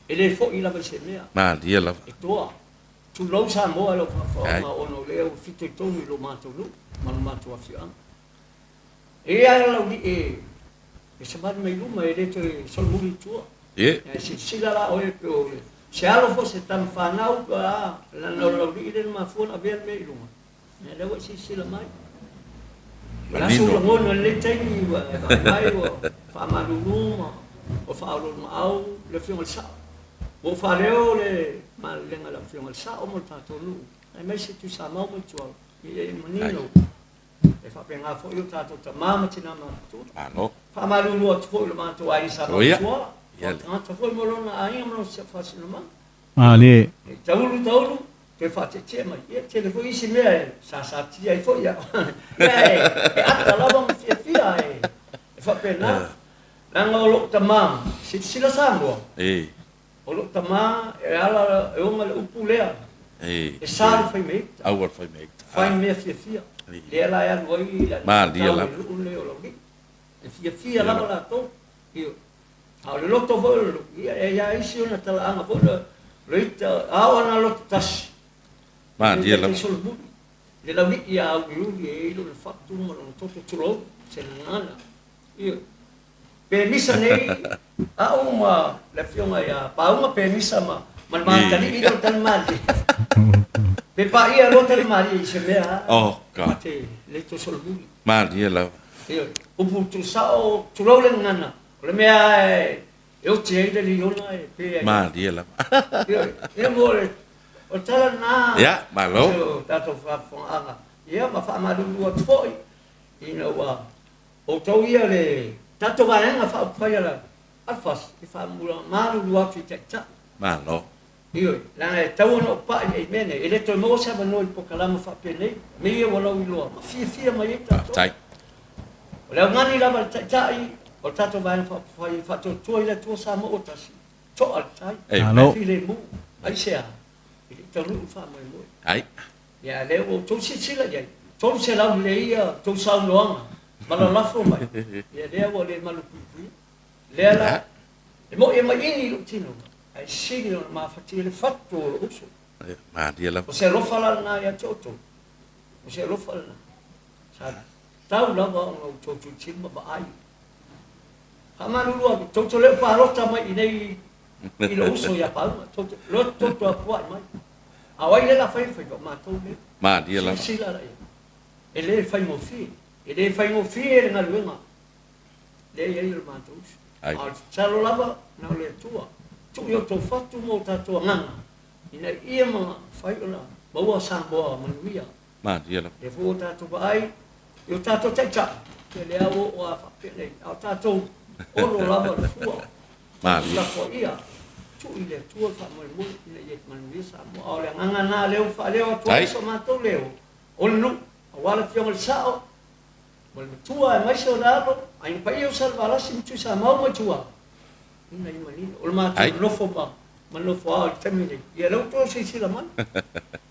e le foi lava i se mea. Malie lava. E toa. Tulou Samoa i lau faafofoga ona o lea ua fitoitonu i lo matou nuu ma lo matou afioaga. E i ai Laulii e, e savali mai luma e le toe solomuli i tua. Ie. Ae silasila la oe pe o se alo foi se tama fanau pe a, leaga o Laulii lea na mafua ona avea le mea i luga. Ia lea ua e silasila mai. O le a sou lagona i lenei taimi ua e vaai mai ua faamalulu ma ua faaoloolomaau le Afioga i le Sao. Ua ou faaleo le malelega i le Afioga i le Sao mo le tatou nuu, aemaise Tuisamau ma Ituau, ia e manino e faapena foi o tatou tama ma tina matutua. Malo. Faamalulu atu foi i lo matou aiga sa Mautua, o tagata foi mo lona aiga ma lona faasinomaga. Malie. E taulu taulu, toe faateetea mai. Ia, tele foi isi mea e sasatia ai foi au. Ia, e ata lava ma fiafia, e faapena. Leaga o lou tama, silasila Samoa, o lou tama e ala, e oga le upu lea, e sa le fai meita. Aua le fai meita. Fai mea fiafia. Lea la e alu ai le Malie lava. nuu lenei o Laulii. E fiafia lava latou. Ioe. A o le loto foi o le loto, ia, e i ai isi ona talaaga foi le, le ita, a o ana loto tasi. Malie lava. Solomuli, le laulii a uliuli e i lona fatu ma lona toto tulou, se gagana. Ia, pe misa nei, a'u ma le afioga ia Pauga pe misa ma, ma le matalii lea o Tanimālie. Pe paia loa Tanimālie i se mea Oh, God. ma te le to Solomuli. Malie lava. Ioe, upu tuusao, tulou le gagana, O le mea e oti ai le liona e pe ai. Malie lava. Ioe, ia mo le, o le tala lena. Ia, malo. O se tatou faafofogaaga. Ia ma faamalulu atu foi ina ua outou ia le tatou vaega faaupufai a le FAST e faamalulu atu i Taitai. Malo. Ioe, leaga e tatau ona ou pai i mea nei, e le toe maua se avanoa i polokalama faapenei, mea ia ua lauiloa ma fiafia mai ai tatou. Faafetai. O le augani lava a le Taitai o le tatou Vaega Faaupufai e faatuatua i le Atua Samoa ua tasi, to'a le tai, Malo. filemu, aisea? E le i taunuu le faamoemoe. Ai. Ia, a lea ua outou silasila i ai, 300 lelei ia outou saunoaga ma lalafo mai, ia lea ua le malupuipuia. Lea la, e mo'i e maiini i lou tino, ae sili ona mafatia le fatu o lou uso. Malie lava. O se alofa la lena ia te outou, o se alofa lena. Sa tau lava ona outou tilotilo ma vaai. Faamalulu atu, tou te le o palota mai i inei i lou uso ia Pauga, tou te loto tou te apuai mai. A o ai lea la fai le faiva, o matou lea. Malie lava. Silasila la i ai. E le faigofie, e le faigofie le galuega lea e i ai o le matou uso. Ai. A o le tatalo lava, na o le Atua, tuu i outou fatu ma o tatou agaga, ina ia mafai ona maua Samoa manuia. Malie lava. Lea foi ua tatou vaai i o tatou taitai, ia lea ua oo lava faapenei, a o tatou olo lava le fua. Malie. Tapuaia, tuu i le Atua le faamoemoe ina ia manuia Samoa. A o le agaga lena lea ua faaleo atu ai so matou leo, o le nuu, aua le Afioga i le Sao, Ma le matua aemaise o le alo, aiga paia o Salevalasi ma Tuisamau ma Ituau, ina ia manino. O le matou nofo ma ma nofo ao i le taimi nei, ia lea ua toe silasila mai,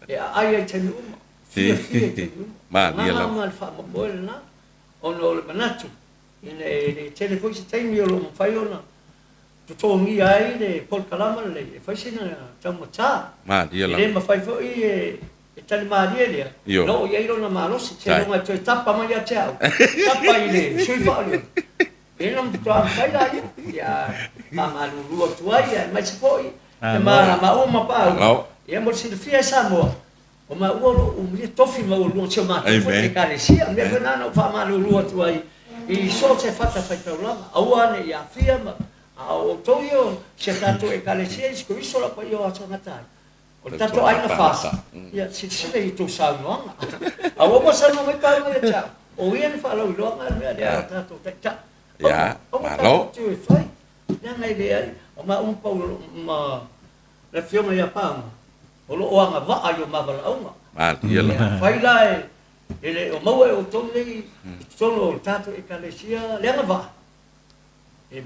e aai ai i taimi uma, fiafia i taimi uma. Malie lava. Ma le faamoemoe lena, ona o le manatu, ina e le tele foi se taimi o lo o mafai ona. totogia ai le polokalama lenei e fai sina taumata. Malie E lava. le mafai foi e e tali malie lea, Ioe. na oo i ai lona malosi, Tai. seiloga e toe tapa mai ia te au, tapa i le sui faaolioli. E na matua mafai la ia, ia faamalulu atu ai, aemaise foi le malamaua ma paau. Malo. Ia mo le silafia e Samoa, O maua o lo o umulia tofi maualuga o si o matou foi Amen. Ekalesia. O mea foi na na ou faamalulu atu ai i so o se fatafaitaulaga, aua ne i aafia ma a o outou ia o si a tatou Ekalesia Iesu Keriso lau paia o aso gata ai. O le tatou aiga FAST, ia silasila i outou saunoaga. Aua ua saunoa mai pauga ia te au, o ia na faalauiloaga le mea lea a tatou taitai. Aua, Ia, aua malo. tatou te o e fai, leaga e leai, o maua ma Paulo ma le afioga ia Pauga, O lo o agavaa i o ma valaauga. Malie lava. Afai la e le o maua e outou nei i totonu o le tatou Ekalesia le agavaa, e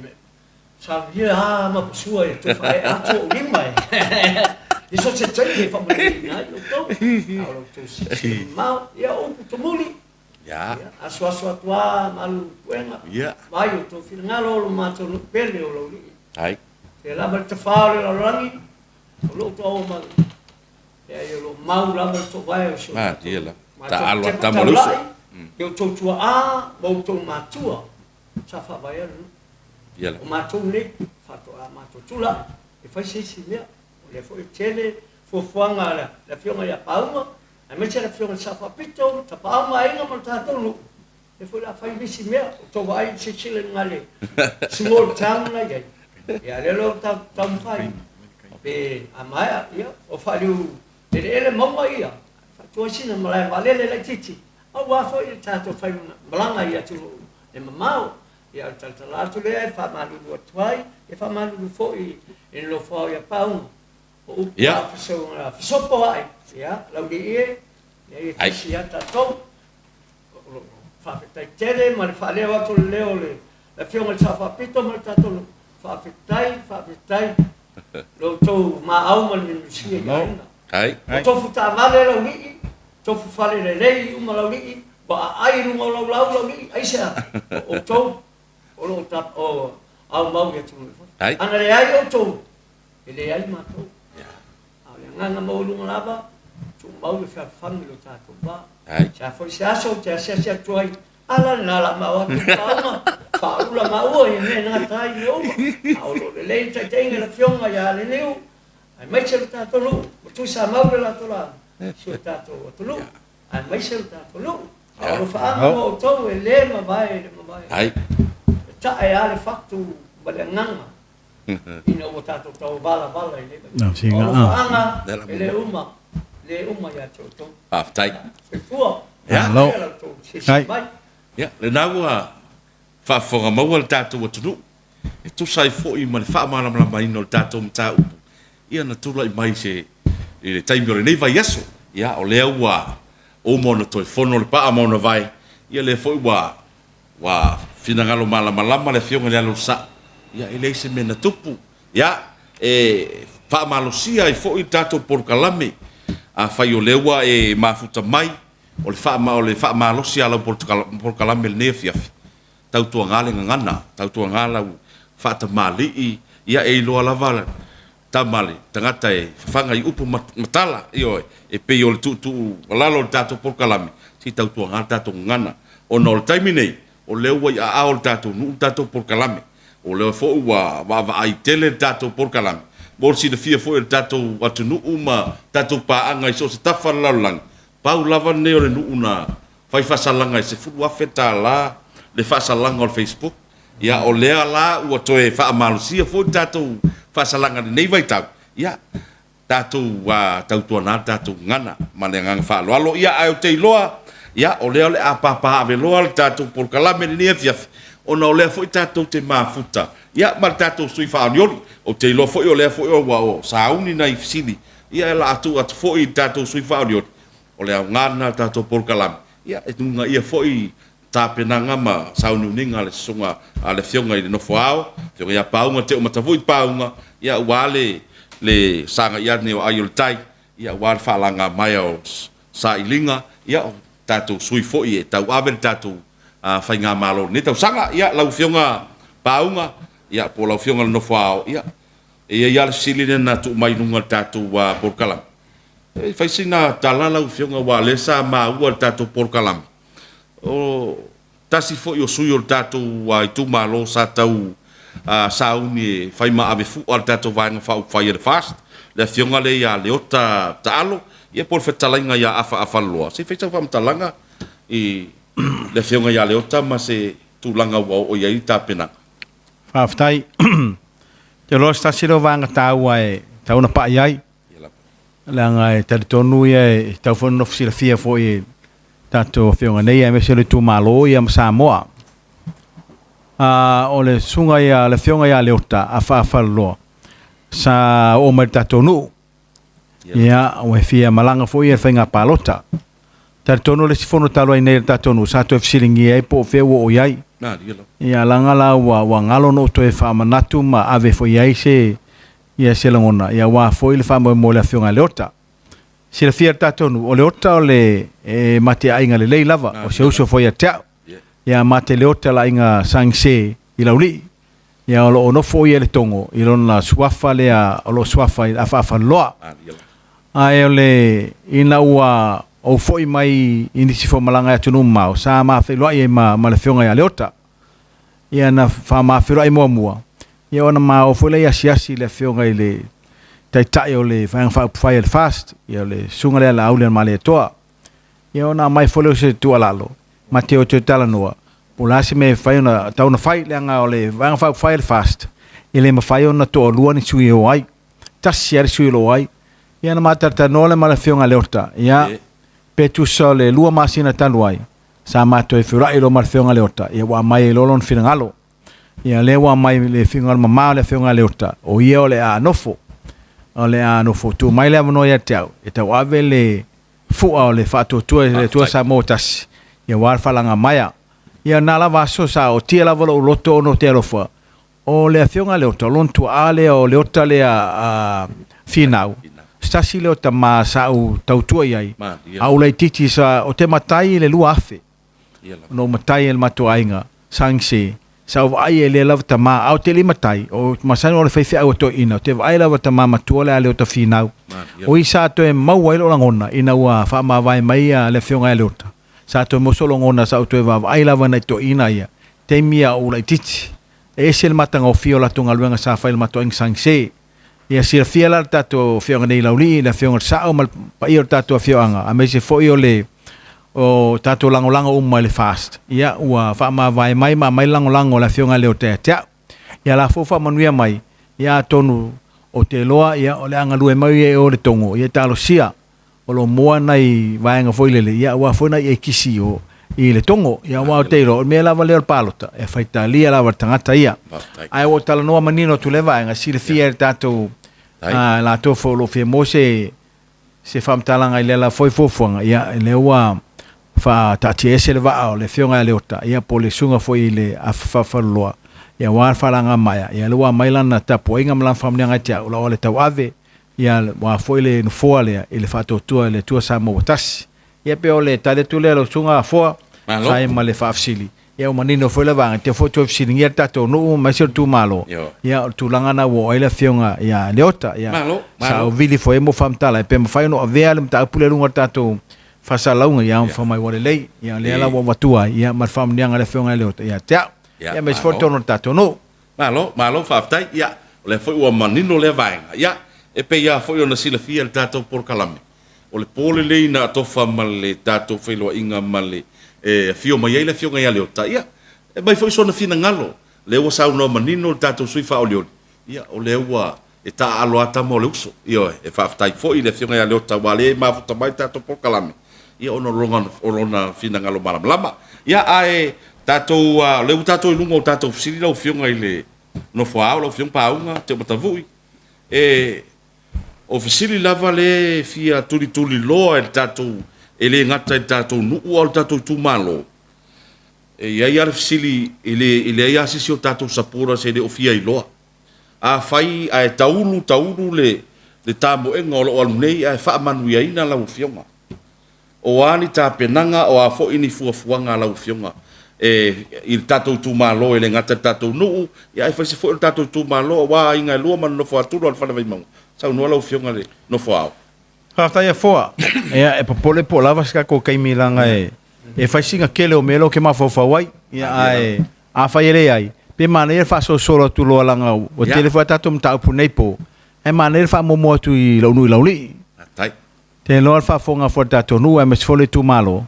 saunia a ma pasua e toe faaee atu ou lima e i so o se taimi e faamanuiaina ai outou. A o la outou silasila mamao, ia o upu tumuli, Ia. asuasu atu a malu puega, Ia. vaai outou finagalo o lo matou nuu pele o Laulii. Ai. Pea lava le tafā o le lalolagi, O lou toa mau, leai o lo o mau lava le toovae o si o tatou Malie lava. matou Taalo a tepa tama o le uso. taulai i outou tuaa ma outou matua sa faavaea le nuu. Ia lava. O matou nei, faatoa matou tulai e fai se isi mea. O lea foi e tele fuafuaga a le Afioga ia Pauga, aemaise le Afioga i le Sao Faapito, Tapaau ma Aiga ma le tatou nuu, lea foi o le a fai nisi mea. O tou vaai silasila i luga i le small town na i ai. Ia lea la ua taumafai pe a maea, ia, o faaliu eleele mauga ia, faatu ai sina malae vaalele laitiiti, aua foi le tatou fai malaga i atunuu e mamao. Ia o le talatala atu lea e faamalulu atu ai, e faamalulu foi i le nofo ao ia Pauga, o upu Ia. fesopo ae, ia, laulii e, leai e tasi lava tatou. O lo o faafetai tele ma le faaleo atu o le leo o le Afioga i le Sao Faapito ma le tatou nuu. Faafetai, faafetai lo outou maau ma le minusia i aiga. O tofu taavale laulii, tofu fale lelei uma laulii, ua aai i luga o lau lau laulii, aisea? O outou o lo o aumau i atunuu i fafo. Ana leai outou, e leai matou. A o le agaga maualuga lava, tumau le fealofani i lo tatou va. Se a foi se aso ou te asiasi atu ai, a la lena la mao atu i faauga, faaula maua i mea e gata ai mea uma. A o lo o lelei le taitaiga i le Afioga ia Leniu, aemaise lo tatou nuu, ua tuisamau le latou lauga i si o tatou atunuu, aemaise lo tatou nuu. A o alofaaga mo outou e le mavae e le mavae. E tae lava le fatu ma le agaga ina ua tatou tauvalavala i lenei vaitaimi. O alofaaga e le uma, le uma ia te outou. Faafetai. Soifua. Ia. Malo. La outou silasila mai. Ia, lena ua faafofoga maua le tatou atunuu e tusa ai foi ma le faamalamalamaina o le tatou mataupu ia na tulai mai se i le taimi o lenei vaiaso. Ia, o lea ua uma ona toe fono le paa ma ona vae, ia lea foi ua Ua finagalo malamalama le Afioga i le Alo o le Sao, ia e leai se mea na tupu. Ia, e faamalosia ai foi le tatou polokalame. Afai o lea ua e mafuta mai, o le faama, o le faamalosi lava o lau polokalame i lenei afiafi, tautuaga le gagana, tautuaga lau faatamalii, ia e iloa lava tama le tagata e fafaga i upu ma tala, ioe, e pei o le tuutuu alalo o le tatou polokalame, se i tautuaga le tatou gagana. Ona o le taimi nei, o lea ua i aao o le tatou nuu le tatou polokalame. O lea foi ua vaavaai tele le tatou polokalame, mo le silafia foi e le tatou atunuu ma tatou paaga i so o se tafa o le lalolagi, pau lava lenei o le nuu na fai faasalaga i $10,000 le faasalaga o le Facebook. Ia, o lea la ua toe faamalosia foi le tatou faasalaga i lenei vaitau, ia, tatou tautuana le tatou gagana ma le agaga faaaloalo. Ia, ae ou te iloa, ia, o lea o le a papaaveloa le tatou polokalame i lenei afiafi, ona o lea foi tatou te mafuta, ia, ma le tatou sui faaolioli. Ou te iloa foi o lea foi ua sauni nai fesili, ia, o le a tuu atu foi i le tatou sui faaolioli, o le aoga lena o le tatou polokalame, ia, e tuugaia foi tapenaga ma sauniuniga a le Susuga a le Afioga i le Nofo Ao, Afioga ia Pauga Teomatavui Pauga, ia aua le le sagai ane o ai o le tai, ia aua le faalagamaea o sailiga, ia o tatou sui foi e tauave le tatou faigamalo i lenei tausaga. Ia lau Afioga Pauga, Ia, po o lau Afioga i le Nofo Ao, ia, e i ai lava le fesili lea na tuu mai i luga o le tatou polokalame. E fai sina tala lau Afioga aua o lea sa maua i le tatou polokalame, o tasi foi o sui o le tatou itumalo sa tau sauni e fai ma ave fua le tatou Vaega Faaupufai a le FAST, le Afioga lea ia Leota Taalo, ia po o le fetalaiga ia Afaafaloloa. Se i fai sau faamatalaga i le Afioga ia Leota ma se tulaga ua oo i ai le tapenaga. Faafetai. Ou te iloa o se tasi lea o vaega taua e tatau ona pai i ai, leaga e talitonu ia e tatau foi ona nofo silafia foi e tatou afioga nei aemaise o le itumalo ia ma Samoa. O le susuga ia, le afioga ia Leota Afaafaloloa sa oo mai i le tatou nuu. Ia, ua fia malaga foi ia i le faiga palota. Talitonu le isi fono talu ai nei a le tatou nuu sa toe fesiligia ai po o fea ua oo i ai. Ia, leaga la ua, ua galo ona ou toe faamanatu ma ave foi i ai se, ia se lagona, ia aua foi le faamoemoe o le Afioga ia Leota. Silafia e le tatou nuu, o Leota o le e ma te aiga lelei lava, o se uso foi ia te au. Ia ma te Leota le aiga Sangsē i Laulii. Ia o lo o nofo ia i le Togo i lona suafa lea o lo o suafa i le Afaafaloloa. Ae o le ina ua ou foi mai i nisi foi o malaga i atunuu mamao, sa ma feiloai ai ma, ma le afioga ia Leota. Ia na faamafeiloai muamua, ia ona ma oo foi lea i asiasi i le afioga i le Taitai o le Vaega Faaupufai a le FAST, ia o le susuga lea Laauli Malietoa. Ia ona aumai foi lea o se tuualalo, ma te o toe talanoa, po o le a se mea e mafai ona tatau ona fai, leaga o le Vaega Faaupufai a le FAST, e le mafai ona toalua ni sui e o ai, tasi lava le sui o lo o ai. Ia ona ma talatalanoa lea ma le Afioga ia Leota, ia, pe tusa o le 2 masina talu ai, sa ma toe feiloai loa ma le Afioga ia Leota, ia ua aumai ai loa lona finagalo. Ia lea ua aumai le finagalo mama o le Afioga ia Leota, o ia o le a nofo, o le a nofo, tuu mai le avanoa ia te au, e tauave le fua o le faatuatua i le Atua Samoa ua tasi, ia aua le faalagamaea. Ia na lava aso sa ootia lava lou loto ona ou te alofa, o le Afioga a Leota, o lona tuaa lea o Leota lea a Finau, se tasi lea o tama sa ou tautua i ai, a ou laitiiti sa, ou te matai i le 2000. Ona ou matai e le matou aiga, Sangse, sa ou vaai ai lea lava tama, a ou te le i matai, o masani o le faifeau a toeaina, ou te vaai lava tama matua le a Leota Finau. O i sa toe maua ai lou lagona ina ua faamavae mai le afioga ia Leota. Sa toe maua sou lagona sa ou toe vaavaai lava nai toeaina ia, taimi a ou laitiiti. E ese le matagofie o latou galuega sa fai i le matou aiga Sangse. Ia silafia la le tatou afioaga nei i Laulii, le afioga i le Sao ma le paia o le tatou afioaga, aemaise foi o le o tatou lagolago uma i le FAST. Ia ua faamavae mai ma aumai le lagolago a le afioga ia Leota ia te au. Ia la foi faamanuia mai, ia atonu ou te iloa ia o le a galue mai ia i o i le Togo, ia talosia o lo o moa nai vaega foi lele, ia aua foi nai ekisi o i le Togo. Ia aua ou te iloa, o le mea lava lea o le palota, e faitalia lava le tagata ia. Ae ua ou talanoa manino atu i lea vaega, silafia e le tatou latou foi o lo o fia maua se se faamatalaga i lea lava foi fuafuaga, ia lea ua faataatiaese le vaa o le afioga ia Leota, ia po o le susuga foi i le Afafaufaloloa, ia aua le faalagamaea, ia lea ua aumai lana tapuaiga ma lana faamanuiaga ia te au, o lau le tauave, ia aua foi le nofoa lea i le faatuatua i le Atua Samoa ua tasi. Ia pei o le tali atu lea lau susuga Afoa, Malo. sa ai ma le faafesili. Ia ua manino foi le vaega, te foi toe fesiligia le tatou nuu aemaise o le itumalo. Ia o le tulaga lena ua oo ai le afioga ia Leota. Ia Malo, sa malo. ou vili foi ai mo faamatala pe mafai ona avea le mataupu lea i luga o le tatou faasalalauga ia fai mai ua lelei. Ia lea la ua avatua ai ia ma le faamanuiaga a le afioga ia Leota ia te au. Ia, Ia aemaise foi malo. totonu o le tatou nuu. Malo, malo faafetai. Ia, o lea foi ua manino lea vaega. Ia, e pei lava foi ona silafia e le tatou polokalame, o le po lenei na atofa ma le tatou feiloaiga ma le e afio mai ai le Afioga ia Leota. Ia, e aumai foi sona finagalo. O lea ua saunoa manino le tatou sui faaolioli, ia, o lea ua e taaalo lava tama o le uso. Ioe, e faafetai foi i le Afioga ia Leota aua o lea e mafuta mai le tatou polokalame, ia ona o lona finagalo malamalama. Ia, ae tatou, o lea ua tatou i luga o tatou fesili lau Afioga i le Nofoaao, lau Afioga Paauga Teomatavui, e, o fesili lava lea e fia tulituliloa e le tatou, e le gata i le tatou nuu a o le tatou itumalo. E i ai lava le fesili, e leai lava se isi o tatou supporters e le o fia iloa. Afai ae taulu taulu le le tamoega o lo o alu nei ae faamanuiaina lau Afioga. O a ni tapenaga, o a foi ni fuafuaga a lau Afioga. e i le tatou itumalo e le gata i le tatou nuu, ia ae faise foi o le tatou itumalo aua aiga e lua ma le nofo a Tula o le Fale Vaimauga. Saunoa lau Afioga i le Nofo Ao. Faafetai Afoa. Ia e popole po o lava se tatou taimi leaga e e fai sina tele o mea lea ou te mafaufau ai. Ia ae afai e leai, pe manaia le faasolosolo atu loa leaga ua tele foi a tatou mataupu nei po, ae manaia le faamuamua atu i lou nuu i Laulii. Faafetai. Te iloa le faafofoga foi a le tatou nuu aemaise foi le itumalo,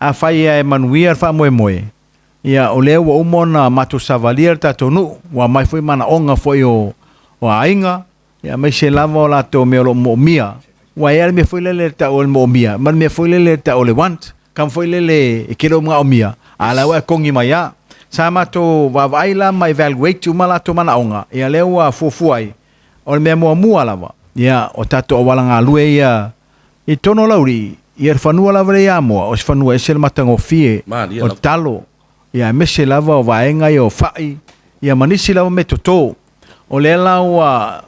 afai e manuia le faamoemoe, ia o lea ua uma ona matou savalia le tatou nuu, ua aumai foi manaoga foi o aiga, ia aemaise lava o latou mea o lo o moomia. Ua i ai le mea foi lele e tau o le moomia, ma le mea foi lele e tau o le want, kama foi lele e te le o manaomia, a o la ua e kogi mai lava. Sa matou vaavaai la ma evaluate uma latou manaoga, ia lea ua fuafua ai, o le mea muamua lava, ia o tatou auala galue ia i totonu o Laulii, ia le fanua lava lea i Amoa, o se fanua e ese le matagofie, o le talo, ia aemaise lava o vaega ia o fai, ia ma nisi lava mea toto. O lea la ua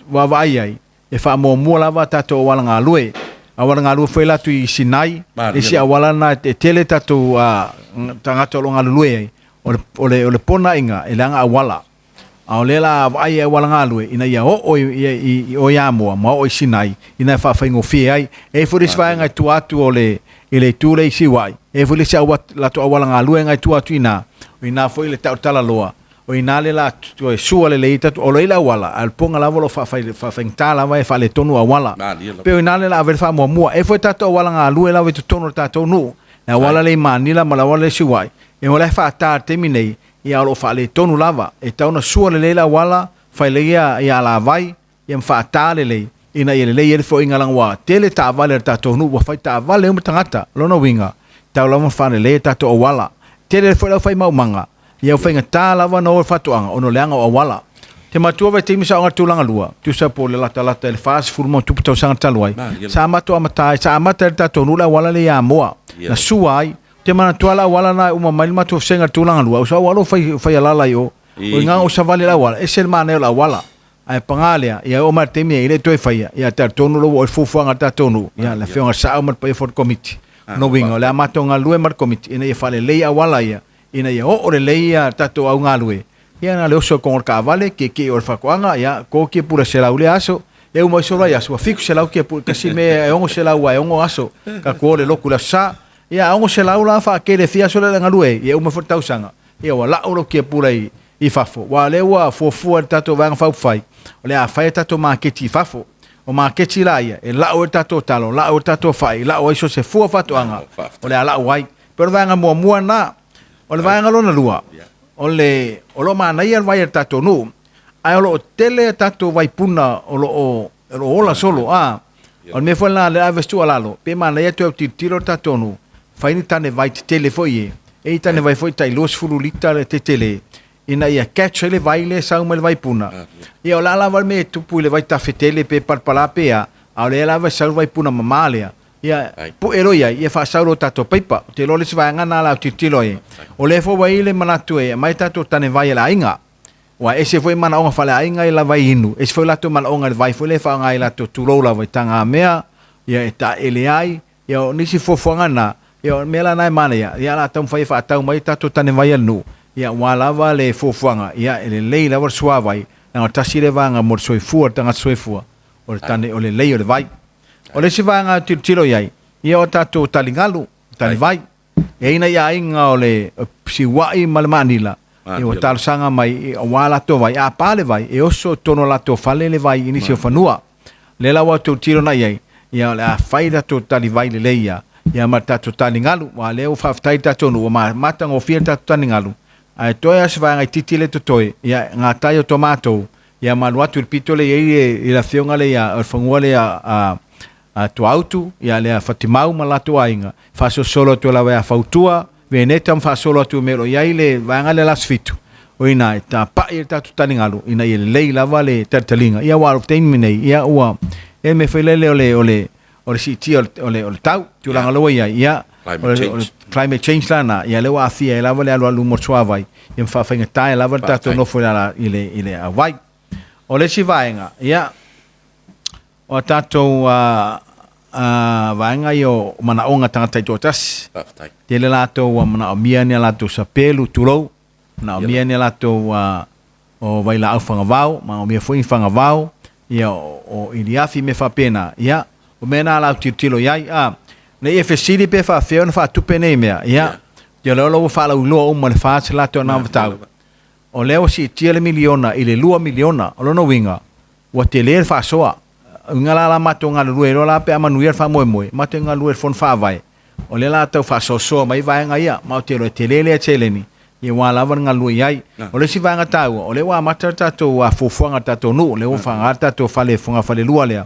vaavaai ai, e faamuamua lava a tatou auala galue. Auala galue foi la atu i Sinai, le isi auala lena e tele tatou tagata o lo o galulue ai, o le, o le, o le ponaiga e leaga auala. A o lea la a vaai i auala galue ina ia oo i, i, i o i Amoa ma oo i Sinai ina ia faafaigofie ai. E i ai foi le isi vaega i tua atu o le, i le itu lea i Siuai, e i ai foi le isi aua, latou auala galue na i tua atu i ina, o ina foi le tautala loa, o ina le la toe sua lelei tatou, o lo o i ai le auala, a o le poga lava o lo o faafai, faafaigata lava e faaletonu auala. Pei o ina le la ave le faamuamua. E i ai foi tatou auala galue lava i totonu o le tatou nuu, le auala lea i Manila ma le auala lea i Siuai, e o la e faata i le taimi nei, ia o lo o faaletonu lava. E tatau ona sua lelei le auala, fai lelei ia, ia alavai, ia ma faata lelei, ina ia lelei ai le feoaiga leaga ua tele taavale a le tatou nuu, ua fai taavale uma tagata. O lona uiga, e tatau lava ona faalelei a tatou auala. Tele foi le aufai maumaga, ia ua faigata lava ona o i faatoaga ona o le leaga o auala. Te matua vaitaimi sa oo i le tulaga lua, tusa po o le latalata i le 40 ma ona tupu tausaga talu ai, sa matou amata ai, sa amata ai le tatou nuu le auala lea i Amoa, na sua ai, Te manatua le auala na e uma mai le matou vasega i le tulaga lua, o se auala o fai, fai alala i o. O i o savali le auala, ese le manaia o le auala. Ae paga lea, ia e oo mai le taimi e le toe faia, ia talitonu lo ua o le fuafuaga a le tatou nuu, ia le afioga i le Sao ma le paia foi o le Komiti. Lona uiga, o le a matou galulue ma le Komiti ina ia faalelei auala ia, ina ia oo lelei ia tatou au galue, ia na o le oso i koga o le taavale, tietie o le faatoaga, ia to tiapula selau i lea aso, e uma ifo le aso, ua 700 tiapula, tasi mea e 600 aua e 6 aso, tatou o i le lotu i le Aso Sa. Ia a 600 la faatele e fia aso lea e galue ai, ia e uma foi le tausaga, ia ua lau lou tiapula i, i fafo. Aua o lea ua fuafua e le tatou Vaega Faaupufai, o le a fai a tatou maketi i fafo. O maketi la ia, e lau ai le tatou talo, lau ai le tatou fai, lau ai so o se fua faatoaga, o le a lau ai. Pei o le vaega muamua lena. O le vaega lona lua, o le, o lo o manaia le vai a le tatou nuu, ae o lo o tele a tatou vaipuna o lo o, o lo o ola solo, a. O le mea foi lena lea ave se tuualalo, pe manaia toe autilotilo le tatou nuu, fai ni tane vai tetele foi e, e i tane vai foi tai 20 lita le tetele, ina ia catch ai le vai lea e sau mai le vaipuna. Ia o le a lava le mea e tupu i le vaitafe tele pe palapala pe a, a o lea lava e sau le vaipuna mama lea, ia pue loa i ai, ia faasau loa tatou paipa. Ou te iloa le isi vaega lena o le a autilotilo ai. O lea foi ua i ai le manatu e aumai tatou tane vai a le aiga. Ua ese foi manaoga faaleaiga i la vai inu, ese foi latou manaoga i le vai foi lea e faaaoga ai latou tulou lava i tagamea, ia e taele ai, ia o nisi fuafuaga na, ia o le mea la na e manaia, ia o le a taumafai e faatau mai tatou tane vai a le nuu, ia aua lava le fuafuaga, ia e lelei lava le suavai, leaga o le tasi lea vaega mo le soifua, le tagata soifua, o le tane, o le lelei o le vai. O le isi vaega e tilotilo i ai, ia o tatou taligalu, talivai. E i ai nai aiga o le Siuai ma le Maanila, ia ua talosaga mai aua latou vai, a pa le vai, e oso i totonu o latou fale le vai i nisi o fanua. Lea la ua outou tilo na i ai, ia o le a fai latou talivai lelei ia, ia ma le tatou taligalu, aua o lea ua faafetai le tatou nuu, ua matagofie le tatou taligalu, ae toe lava se vaega itiiti lea e totoe, ia gatai o tomatou, ia ma alu atu i le pito lea e i ai le afioga lea ia, o le fanua lea a a Tuaautu, ia lea Fatimau ma latou aiga, faasolosolo atu lava ia Fautua, Veneta ma faasolo atu i mea o lo o i ai le vaega lea Aso Fitu, o i ina e tapai ai le tatou taligalu ina ia lelei lava le talitaliga. Ia aua o le taimi nei, ia ua e mea foi lele o le o le o le siitia o le o le o le tau, tulaga lea ua i ai, ia o le, o le climate change la na, ia lea ua aafia ai lava le alualu mo le suavai, ia ma faafaigata ai lava le tatou nofo i le i le i le auai. O le isi vaega, ia, O a tatou vaega ia o manaoga tagata taitoatasi. Faafetai. Tele latou ua manaomia ni a latou sapelu, tulou, manaomia ni a latou o vailaau fagavao, manaomia foi ni fagavao, ia o iliafi mea faapena. Ia, o mea na o le a ou tilotilo i ai. A, ne i e fesili pe faapefea ona faatupe nei mea. Ia, ou te iloa o la ua faalauiloa uma e le FAST latou anavatau. O lea ua siitia le miliona i le $2 miliona. O lona uiga, ua tele le faasoa. Uiga la la matou galulue loa la pe a manuia le faamoemoe, matou galulue i le Fono Faavae, o lea la tau faasoasoa mai vaega ia, ma ou te iloa e tele lea seleni, ia aua lava le galulue i ai. O le isi vaega taua, o lea ua amata le tatou fuafuaga a le tatou nuu, lea ua faaaoga le tatou fale fogafalelua lea,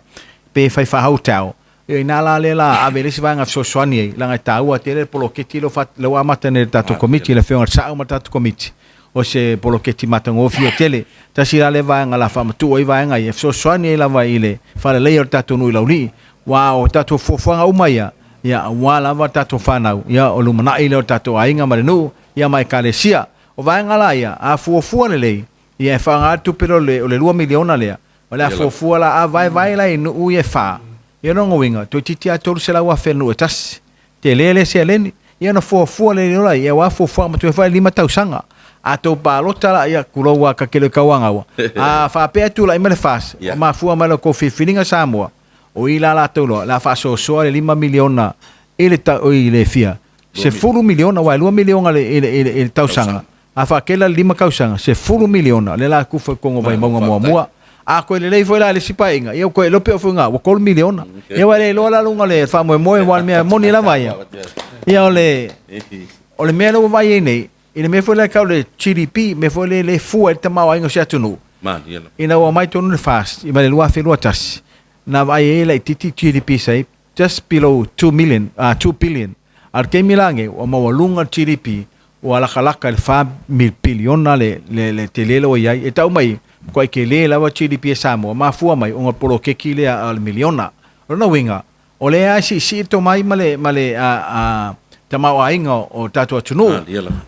pe fai faa-hotel, Ia ina la lea la ave le isi vaega fesoasoani ai, leaga e taua tele le poloketi lea lea ua amata nei e le tatou Komiti, le Afioga i le Sa'o ma le tatou Komiti, o se poloketi matagofie tele. Tasi la lea vaega o le a faamatuu ai vaega ia e fesoasoani ai lava i le faaleleia o le tatou nuu i Laulii, aua o tatou fuafuaga uma ia, ia aua lava tatou fanau, ia o lumanai lea o tatou aiga ma le nuu, ia ma Ekalesia. O vaega la ia, a fuafua lelei, ia e faaaoga le tupe lea o le $2 miliona lea, O le a fuafua la, a vaevae la i nuu ia e fa, ia lona uiga, toeitiiti lava 300,000 a le nuu e tasi. Tele le seleni. Ia ona fuafua lea loa ia aua fuafuaga matua foi lima tausaga. A tou palota la, ia tulou lava ta te le o tauagaua. A faapea e tulai mai le FAST, ua mafua mai la outou filifiliga Samoa, o i la latou loa, o le a faasoasoa le lima miliona i le tau, i le fia? 10 miliona, aua e lua miliona i le, i le, i le tausaga. A faatela le lima tausaga, 10 miliona, lea la tufa i totonu o Vaimauga muamua. A toe lelei foi la i le isi paeaiga, ia ua toe iloa pe oo foi ina ua 3 miliona. Ia ua le iloa la luga o le faamoemoe aua o le mea moni lava ia. Ia o le, o le mea lea ua vaai ai nei, i le mea foi lea e tau o le GDP, mea foi lea e fua ai le tamaoaiga o se atunuu. Ina ua omai tonu le FAST mai le 2021, na vaai ai laitiiti GDP sa i ai, just below 2 million, 2 billion. A o le taimi la lenei, ua maualuga le GDP, ua lakalaka i le 4 piliona le, le, le tele lea ua i ai. E tau mai, matuai tele lava GDP a Samoa, mafua mai ona o le poloketi lea a le miliona. O lona uiga, o lea lava e siisii le tomai ma le, ma le a, a, tamaoaiga o le tatou atunuu.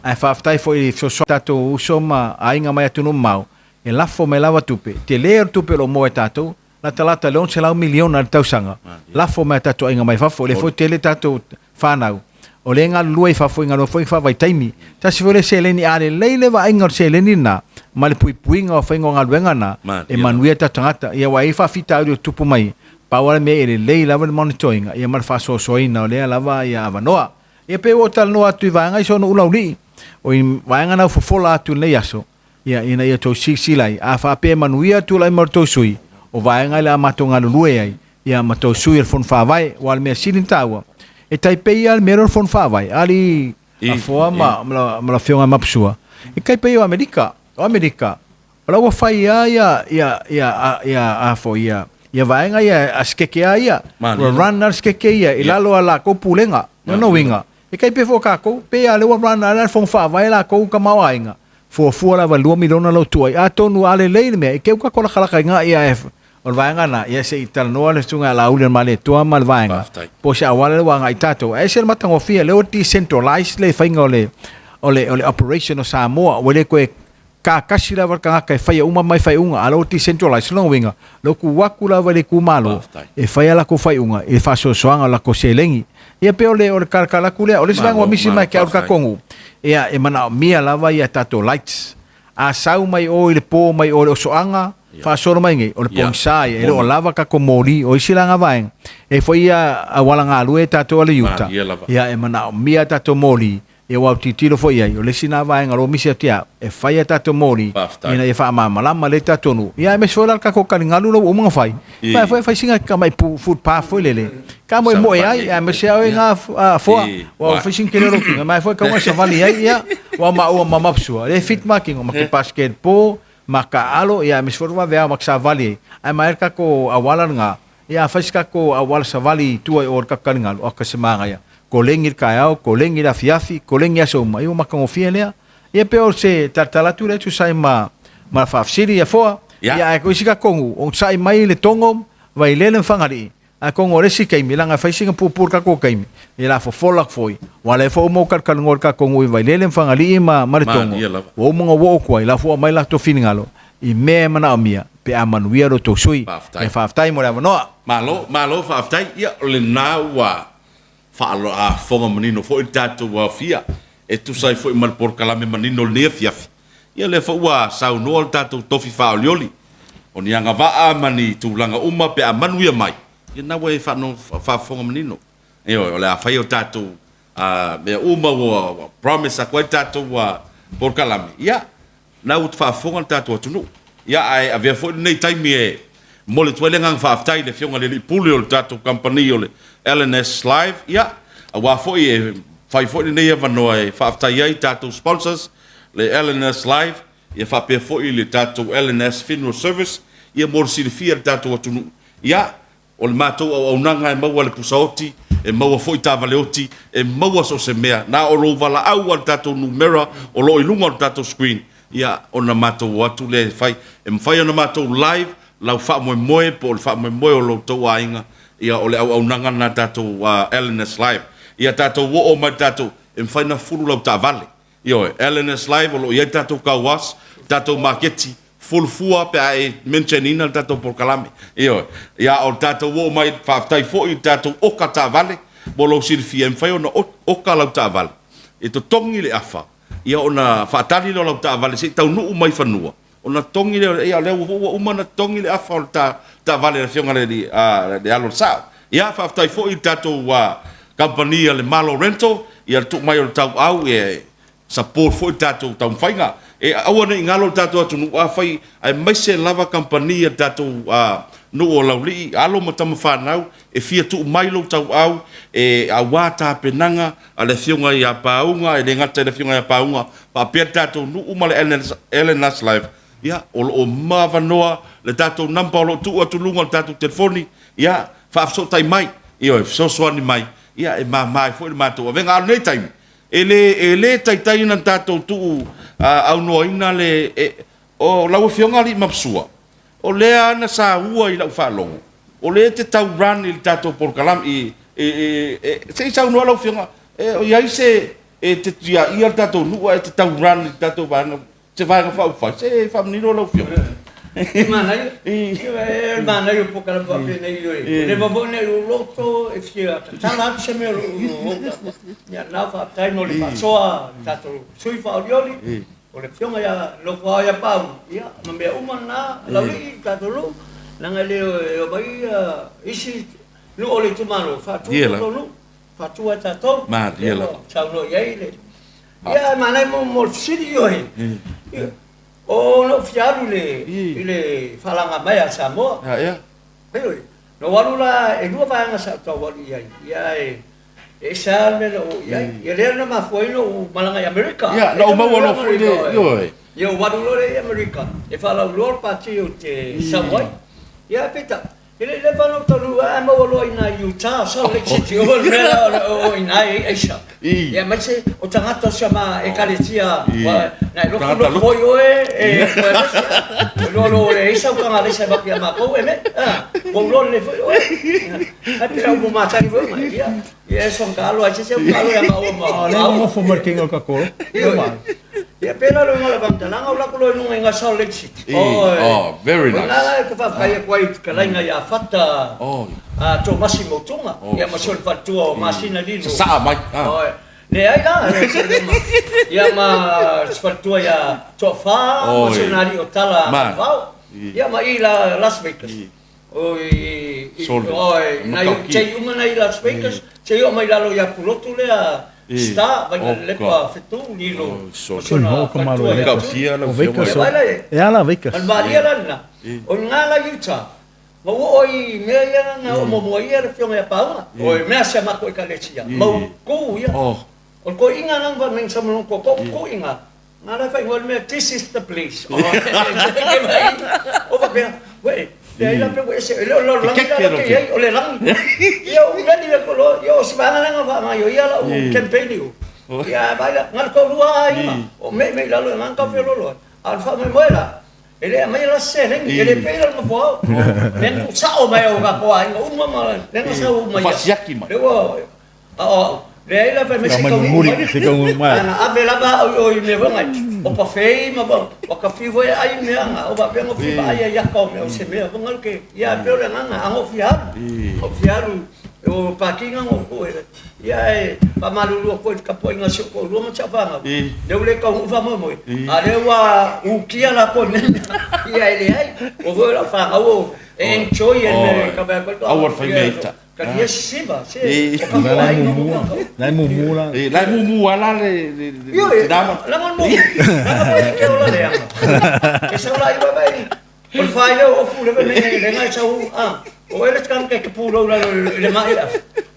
Ae faafetai foi i fesoasoani a tatou uso ma aiga mai atunuu mamao, e lafo mai lava tupe. Tele le tupe o lo o maua e tatou, latalata i le 600 miliona i le tausaga, lafo mai a tatou aiga mai fafo, o lea foi tele tatou fanau o lea e galulue i fafo i galuega foi faavaitaimi. Tasi foi lea seleni, a lelei le vaaiga o le seleni lena ma le puipuiga o faiga o galuega na, e manuia tatou tagata. Ia aua e i ai faafitauli o tupu mai, pau lava le mea e lelei lava le monitor ina ia ma le faasoasoaina o lea lava ia avanoa. Ia pei ua ou talanoa atu i vaega i si ona ulaulii, o i vaega na ua fofola atu i lenei aso, Ia, ina ia tou silasila ai, a faapea e manuia tulai mai o le tou sui, o vaega i le a matou galulue ai, ia, ma tou sui o le Fono Faavae, aua o le mea sili ona taua, e tai pei lava le mea lea o le Fono Faavae, alii Afoa ma, ma, ma le Afioga ia Mapusua, e tai pei o Amerika. O Amerika, o la ua fai lava ia, ia, ia, ia, a foi, ia, ia vaega ia a sikeke lava ia. Ua run lava le sikeke ia i lalo o latou pulega. O lona uiga, e tai pei foi o tatou, pei lava o lea ua run lava le Fono Faavae latou tamaoaiga, Fuafua lava i le $2 miliona lou tuai. Atonu a lelei le mea, i te i ua tatou lakalaka i ga ia e o le vaega na, ia se i talanoa le susuga ia Laauli o le Malietoa ma le vaega, po o se auala lea ua agai tatou. Ae ese le matagofie, lea ua decentralize le faiga o le, o le, o le operation o Samoa, ua le toe kakasi lava le tagata e faia uma mai faaiuga, a o lea ua decentralize. O lona uiga, lea ua tuu atu lava i le itumalo e fai a latou faaiuga i le faasoasoaga o latou seleni. Ia pei o le o le talatala atu lea. O le isi vaega ua misi mai ke au le tatou nuu, ia e manaomia lava ia tatou lights. A sau mai o i le po mai o i le osoaga, faasolo mai nei, o le pogisa ia, e le o lava tatou moli. O isi la na vaega, e foi ia auala galue tatou a le uta, ia e manaomia tatou moli Ia ua tilotilo foi i ai, o le isi lena vaega o lo o misi atu ia au, e fai a tatou moli ina ia faamalamalama lelei tatou nuu. Ia aemaise foi la le tatou taligalu la ua uma ona fai, ma e foi e fai sina tamai footpath foi lele, faamoemoe ai, aemaise lava oe na Afoa, ua fai sina tele o lou tino, ma e foi e tatau ona e savali ai, ia, ua maua ma Mapusua, lea e fit ma tino, ma te basketball, ma taaalo, ia aemaise foi le vaveao ma te savali ai, ae ma e le tatou auala lena, Ia, a fai se tatou auala savali i tua i o i le tatou taligalu, oka se manaia. Koleni i le taeao, koleni i le afiafi, koleni i aso uma, ia ua matagofie lea. Ia pei o se talatala atu lea e tusa ai ma ma le faafesili ia Foa. Ia ae o isi tatou nuu, onosai mai le Togo, Vailele ma Fagalii, ae atonu o le isi taimi, leaga e fai sina puupuu le tatou taimi, ia la fofola atu foi, aua o lea foi ua uma ona talatalanoa i le tatou nuu i Vailele ma Fagalii ma ma le Togo, ua uma ona oo atu ai, la foi ua aumai latou finagalo i mea e manaomia pe a manuia lo outou sui. Faafetai. Faafetai mo le avanoa. Malo, malo faafetai. Ia, o lena ua faafofoga manino foi le tatou aofia e tusa ai foi ma le polokalame manino o lenei afiafi. Ia, o lea foi ua saunoa le tatou tofi faaolioli, o ni agavaa ma ni tulaga uma pe a manuia mai, ia lena ua e faafofoga manino. Ioe, o le a fai o tatou mea uma ua promise atu ai le tatou polokalame, ia, Na ua faafofoga le tatou atunuu. Ia, ae avea foi lenei taimi e momoli atu ai le agaga faafetai i le Afioga i le Alii Pule o le tatou kamupani o le LNS Live, ia, aua foi e fai foi lenei avanoa e faafetai ai i tatou sponsors, le LNS Live, ia faapea foi le tatou LNS Funeral Service, ia mo le silafia e le tatou atunuu. Ia, O le matou auaunaga e maua le pusaoti, e maua foi taavale oti, e maua so o se mea. Na o lou valaau a le tatou numera o lo o i luga o le tatou screen, ia, ona matou o atu lea e fai. E mafai ona matou live lau faamoemoe po o le faamoemoe o lo outou aiga, ia, o le auaunaga lena a tatou LNS Live. Ia tatou oo mai i le tatou, e mafai ona fulu lau taavale. Ioe, LNS Live o lo o i ai le tatou car wash, tatou maketi, fulu fua pe a e mention ina le tatou polokalame. Ioe, ia o le tatou oo mai, faafetai foi i le tatou oka taavale, mo lou silafia e mafai ona oka lau taavale, e totogi le afa, ia ona faatali lea o lau taavale se i taunuu mai i fanua, Ona totogi lea, ia o lea ua uma ona totogi le afa o le taavale a le Afioga i le alo o le Sao. Ia, faafetai foi i le tatou kamupani a le Malo Rental, ia le tuu mai o le tauau e support foi le tatou taumafaiga. E aua ne i galo le tatou atunuu, afai, aemaise lava kamupani a le tatou nuu o Laulii, alo ma tama fanau, e fia tuu mai lou tauau e aua tapenaga a le Afioga ia Pauga, e le gata i le Afioga ia Pauga, faapea le tatou nuu ma le LNS Live, ia, o lo o avanoa le tatou number o lo o tuu atu i luga o le tatou telefoni, ia, faafesootai mai, ioe, fesoasoani mai, ia, e mama ai foi le matou avega. A o lenei taimi, e le, e le taitai ona tatou tuu aunoaina le, e, o lau Afioga Alii Mapsua, O lea na saua i lau faalogo, o lea e te tau run i le tatou polokalame, i, i, i, se i saunoa lau Afioga, e, o i ai se, e te tiaia le tatou nuu ae te tau run i le tatou vaega, se vaega faaupufai, se faamanino lau Afioga. E manaia, e manaia o polokalame faapenei ioe. Ua leva foi ona ou loto e fia tatala atu se mea o lou Ia, na faafetai mo le faasoa le tatou sui faaolioli. O le afioga ia Nofoao ia Pau, ia, ma mea uma na, Laulii, le tatou nuu, leaga e le omai isi nuu o le itumalo, faatu le tatou nuu, faatu lava e tatou, lea ua saunoa i ai le... Ia, ae manaia mo le fesili, ioe, o lou fia alu i le faalaga mai a Samoa, ioe, na ou alu la, e lua vaega sa ou tau alu i ai, ia, ae E ese lava le mea na ou oo i ai. Ia lea na mafua ai ona ou malaga i Amerika. Ia, na ou maua loa foi le, ioe. Ia, ou alu loa lea i Amerika e faalauiloa le pati ou te sau ai. Ia, ae peitai, e le i leva ona ou taunuu ae maua loa i ina i Utah, Salt Lake City, o le mea la o i ina e i ai aisa. Ia, aemaise o tagata o si ama Ekalesia, na e lotu foi oe e toe aemaise. Ua iloa loa ua leai sau taga alaisa e avatu ia matou, e le, a, ua ou iloa lelei foi oe. Ai pe au matagi foi mai. Ia, ia e son kalo ai se se kalo ia maua ma. Ah, le nofo mai le kinga o ka kolo. Ia pe la lo ngala bang talanga o la ko lo nunga inga Salt Lake City. Oh, oh, very nice. La la ka fa kai ko ai ka lainga ia fata. Oh. A to masi mo tunga. Ia ma sol fatua o masina lilo. Sa mai. Oh. Le ai la. Ia ma fatua ia to fa ma sonari o tala. Ia ma i la Las Vegas. Oi, oi, nai o tei uma nei Las Vegas, tei o mai lalo ia Pulotu lea, Star, vai na lepa fetu, lilo, o sona fatua ia tu. O Vegas, e ala Vegas. Al maria la lena, o ngā la Utah, ma ua oi mea ia na o momoa ia le fionga ia paunga, o mea sia mako i kalesia, mau ku ia. O le koiinga nang va meng samolong ko ko koiinga, Nā la whai ngoa mea, this is the place. Oh, o whapea, wei, te ai la pe ese, e leo leo langi la ke ai, o le langi. Ia o ngani le kolo, ia o sivanga langa wha ngai o ia la u campaign u. Ia vai la, ngal ko lua ai ma, o me me lalo ngang ka fe lolo. A le wha mai moe la, e le mai la se lengi, e le pe la mo fo. Men ku sa o mai o ka ko ai, uma ma, lenga sa u mai. Whasiaki mai. Lewa, a o, Leai la fai mai se taunuu mai. Se taunuu mai. Ana ave lava au i o i mea foi ngai. O pafei ma o ka fiu foi ai mea nga o faapea ngo fiu ai ai aka o mea o se mea foi ngai ke ia e pei o le agaga a ngo fia alu. O fia alu o pakinga ngo ko e ia e faamalulu atu ai i le tapuaiga a si ou toalua ma si au fanau. Lea ua le taunuu faamoemoe a lea ua ukia latou i mea ia e leai. Ua foi o lau fanau o e enjoy e le mea e kava ai koe. Aua le fai mea ita. Talia sisiva, se, o ka ko ai no mo ka. Lai mumu la. E lai mumu ala le le le tinama. Langa mumu. Langa mo ke ola le anga. Ke sa la iwa vai. O le fai le o fu le me le ngai sa u a. O ele kan ke ke pulo la le mai la.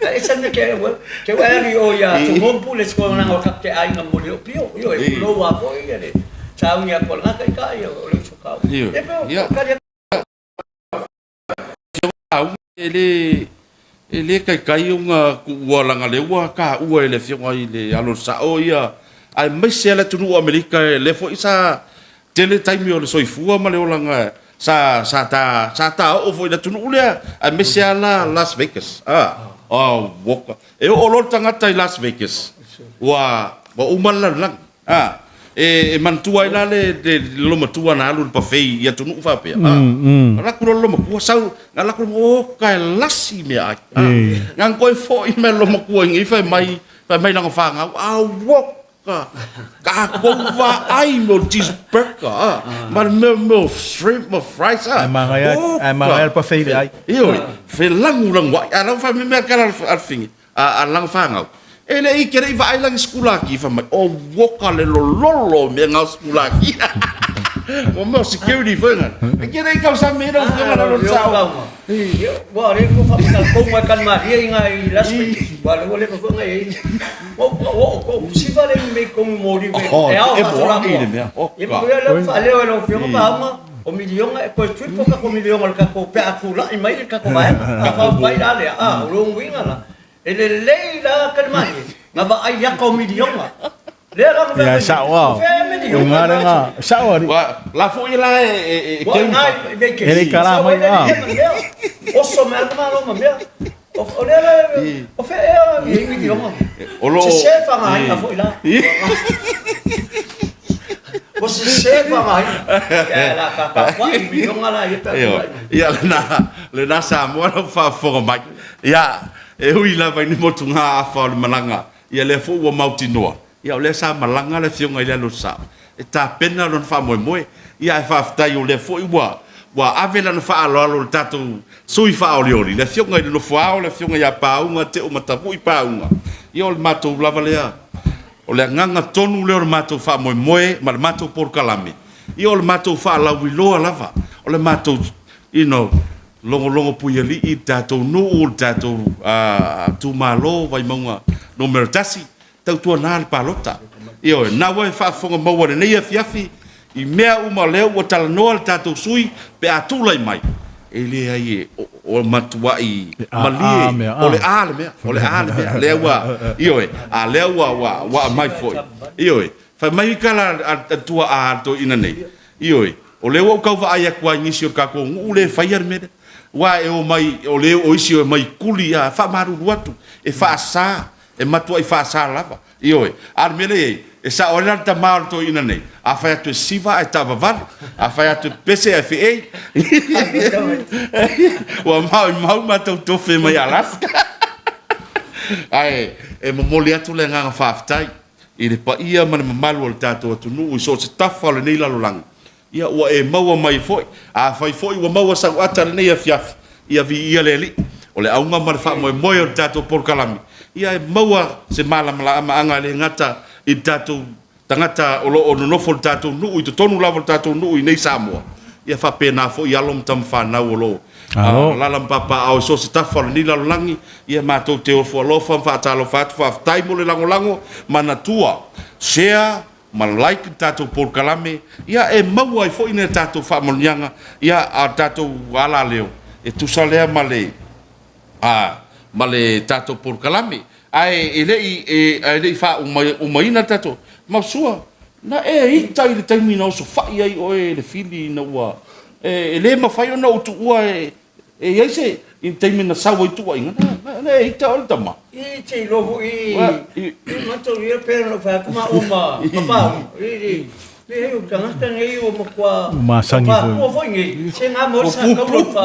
A esa me ke we ke wa ri o ya tu mompu le sko na o ka te ai nga mo le pio. Yo e pulo wa po i le. Sa u ya ko nga ka ka yo le so ka. E pe ka E le, e le kaikai ona kuua laga lea ua taua e le afioga i le alo o le sao ia, aemaise lava le atunuu o Amerika e lea foi sa tele taimi o le soifua ma le olaga sa, sa ta, sa ta oo foi i le atunuu lea, aemaise lava la Las Vegas. A, oh, woka. E oo loa le tagata i Las Vegas, ua, ua uma le lalolagi. A, e, e manatua ai la le, le, le lolomatua na alu i le buffet i atunuu faapea. A, alu atu loa le lolomatua, sau, alu atu, oka e lasi meaai. A, na toe foi mai le lolomatua i nei fai mai, fai mai lana fanau, a oka, tatou vaai i mea o cheeseburger, a, ma le mea, mea o shrimp ma fries, a. Ae manaia, ae manaia le buffet i le ai. Ioe, felagulaguai, a la ua fai mai mea tala a le fine. A lana fanau, e le i ke le i vaai lani sikulaki, fai mai, o woka le lololo o mea nga o sikulaki. Mo mea o security foi nga. E ke le i kausame ina ufioga na lona sao. Ua le ko whakatau kou mai kan maria i ngā i Las Vegas. Ua le ua le mawha ngai e. Ua ua o kou siva le mei kou mori me. Oh, E ao e haso moa la i le mea. moa. E mo le wha leo e lau fionga pa haunga. O milionga e koe triple ka ko milionga le kako pe a kula'i mai le kako vaega. A whaupai la lea. A, o lou uiga la. E lelei la Kalimani, nga vaai aka o milionga. Lea la nga Ia, e sao lava. O fea e milionga. O nga le nga, e sao alii. Ua, la foi la e, e, e Ua keu nga i Vegas. E le i kala mai, a. Oso me ana malo ma mea. O lea la, o fea ea i milionga. O loo... Sese whangaina foi la. Ua sese whangaina. Ia la ka ka wai milionga la ia pe. Ia lena, lena Samoa lau faafofoga mai. Ia, E ui lava i ni motugaafa o le malaga, ia lea foi ua mautinoa, ia o lea sa malaga le Afioga i le Alo Sao e tapena lona faamoemoe. Ia ae faafetai o lea foi ua ua ave lana faaaloalo i le tatou sui faaolioli, le Afioga i le Nofoao, le Afioga ia Paauga Teomatavui Paauga. Ia o le matou lava lea, o le agaga tonu lea o le matou faamoemoe ma le matou polokalame, ia o le matou faalauiloa lava, o le matou, you know, Logologo Puialii, le tatou nuu, le tatou itumalo, Vaimauga numera 1, tautuana le palota. Ioe, na ua e faafofoga maua i lenei afiafi i mea uma lea ua talanoa le tatou sui pe a tulai mai, e leai e o matuai malie, o le a le mea, o le a le mea, lea ua, ioe, a lea ua, ua, ua aumai foi. Ioe, fai mai kala a tuaa a le toeaina nei, Ioe, o lea ua ou tau vaai atu lava i nisi o le tatou nuu lea e faia le mea lea. Aua e omai, o lea o isi e omai kuli a, faamalulu atu, e faasa, e matuai faasa lava. Ioe, a o le mea lea e i ai, e sao ai la le tama o le toeaina nei, a fai atu e siva ae taavavale, a fai atu e pese ae feei. Ua maumau matou tofe mai Alaska. Ae e momoli atu le agaga faafetai. I le paia ma le mamalu o le tatou atunuu i so o se tafa o lenei lalolagi, ia ua e maua mai foi. Afai foi ua maua sau ata i lenei afiafi, ia viia le Alii. O le auga ma le faamoemoe o le tatou polokalame, ia e maua se malamalamaaga e le gata i le tatou tagata o lo o nonofo i le tatou nuu, i totonu lava o le tatou nuu i nei Samoa, ia faapena foi alo ma tamafanau o lo o Alaala ma papaaao i so o se tafa o lenei lalolagi, ia matou te ofo alofa ma faatalofa atu, faafetai mo le lagolago, manatua, share ma like le tatou polokalame, ia e maua ai foi nai a tatou faamanuiaga, ia a tatou alaleo, e tusa lea ma le ma le tatou polokalame. Ae e le i, e le i faaumaina le tatou, Mausua, na e ita i le taimi na osofai ai oe e le fili ina ua, e le mafai ona ou tuua e i ai se, I le taimi na sau ai tuuaiga, na, na e ita oe le tama. I te iloa foi i, i mataulia pei ona ou fai atu maua ma, ma Pauli, i, i, leai o tagata nei ua matua Masani foi. Ua foi nei, se nga mo sa kaula fa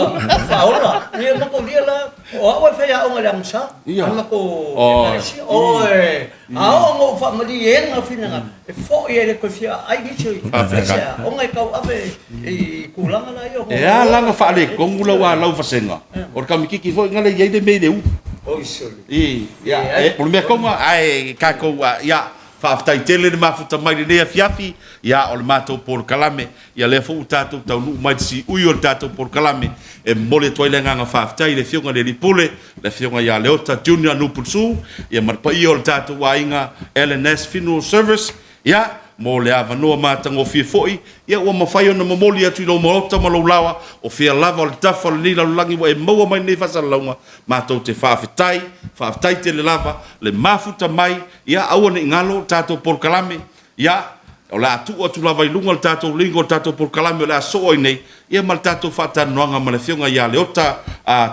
faaola. Ia mataulia la, o au e faiaoga i le agasā, Ia. a matou Oi. ekalesia. Oi, a oo ina ou faamalieina finagalo, e foi ai le toe fia aai nisi o Faafetai. aoga e tauave i tulaga la ia. E a la na faaletonu lau a lau vasega, o le kamikiki foi na le i ai le mea i le ulu. Oi sole. I, ia, e, o le mea tonu lava, ae tatou, a, ia, faafetai tele le mafuta mai i lenei afiafi, ia, o le matou polokalame, ia lea foi ua tatou taunuu mai i le siui o le tatou polokalame, e momoli atu ai le agaga faafetai i le Afioga i le Alii Pule, le Afioga ia Leota Junior Nupusu, ia ma le paia o le tatou aiga LNS Funeral Service, ia, mo le avanoa matagofie foi, ia ua mafai ona momoli atu i lou maota ma lou laoa, o fea lava o le tafa o lenei lalolagi ua e maua mai lenei faasalalauga, matou te faafetai, faafetai tele lava le mafuta mai, ia aua ne i galo le tatou polokalame, Ia, o le a tuu atu lava i luga le tatou link o le tatou polokalame o le a sosoo ai nei, ia ma le tatou faatalanoaga ma le Afioga ia Leota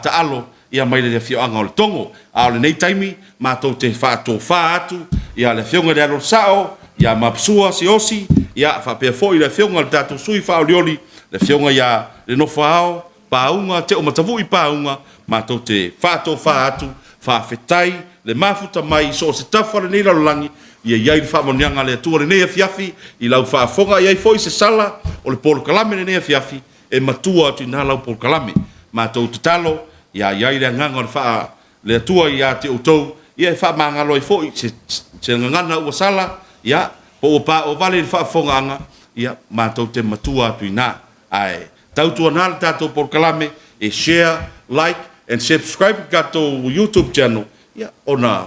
Taalo, ia mai le afioaga o Letogo. A o lenei taimi, matou te faatofa atu ia le Afioga i le Alo o le Sao, ia Mapusua Siaosi, ia faapea foi le Afioga i le tatou sui faaolioli, le Afioga ia Lenofoaao Paauga Teomatavui Paauga, matou te faatofa atu, faafetai le mafuta mai i so o se tafa o lenei lalolagi, ia i ai le faamanuiaga a le Atua lenei afiafi i lau faafofoga, i ai foi se sala o le polokalame lenei afiafi, e matua atu i ina lau polokalame. Matou tatalo, ia i ai le agaga o le faa le Atua ia te outou, ia e faamagalo ai foi se, se gagana ua sala, ia, po ua paovale i le faafofogaaga, ia, matou te matua atu i ina. Ae tautuana le tatou polokalame e share, like and subscribe i tatou YouTube channel ia ona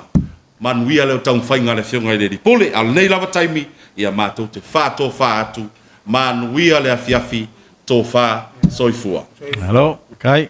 manuia lea o taumafaiga a le Afioga i le Alii Pule. A o lenei lava taimi, ia matou te faatofa atu, manuia le afiafi, tofa, soifua. Malo, kai.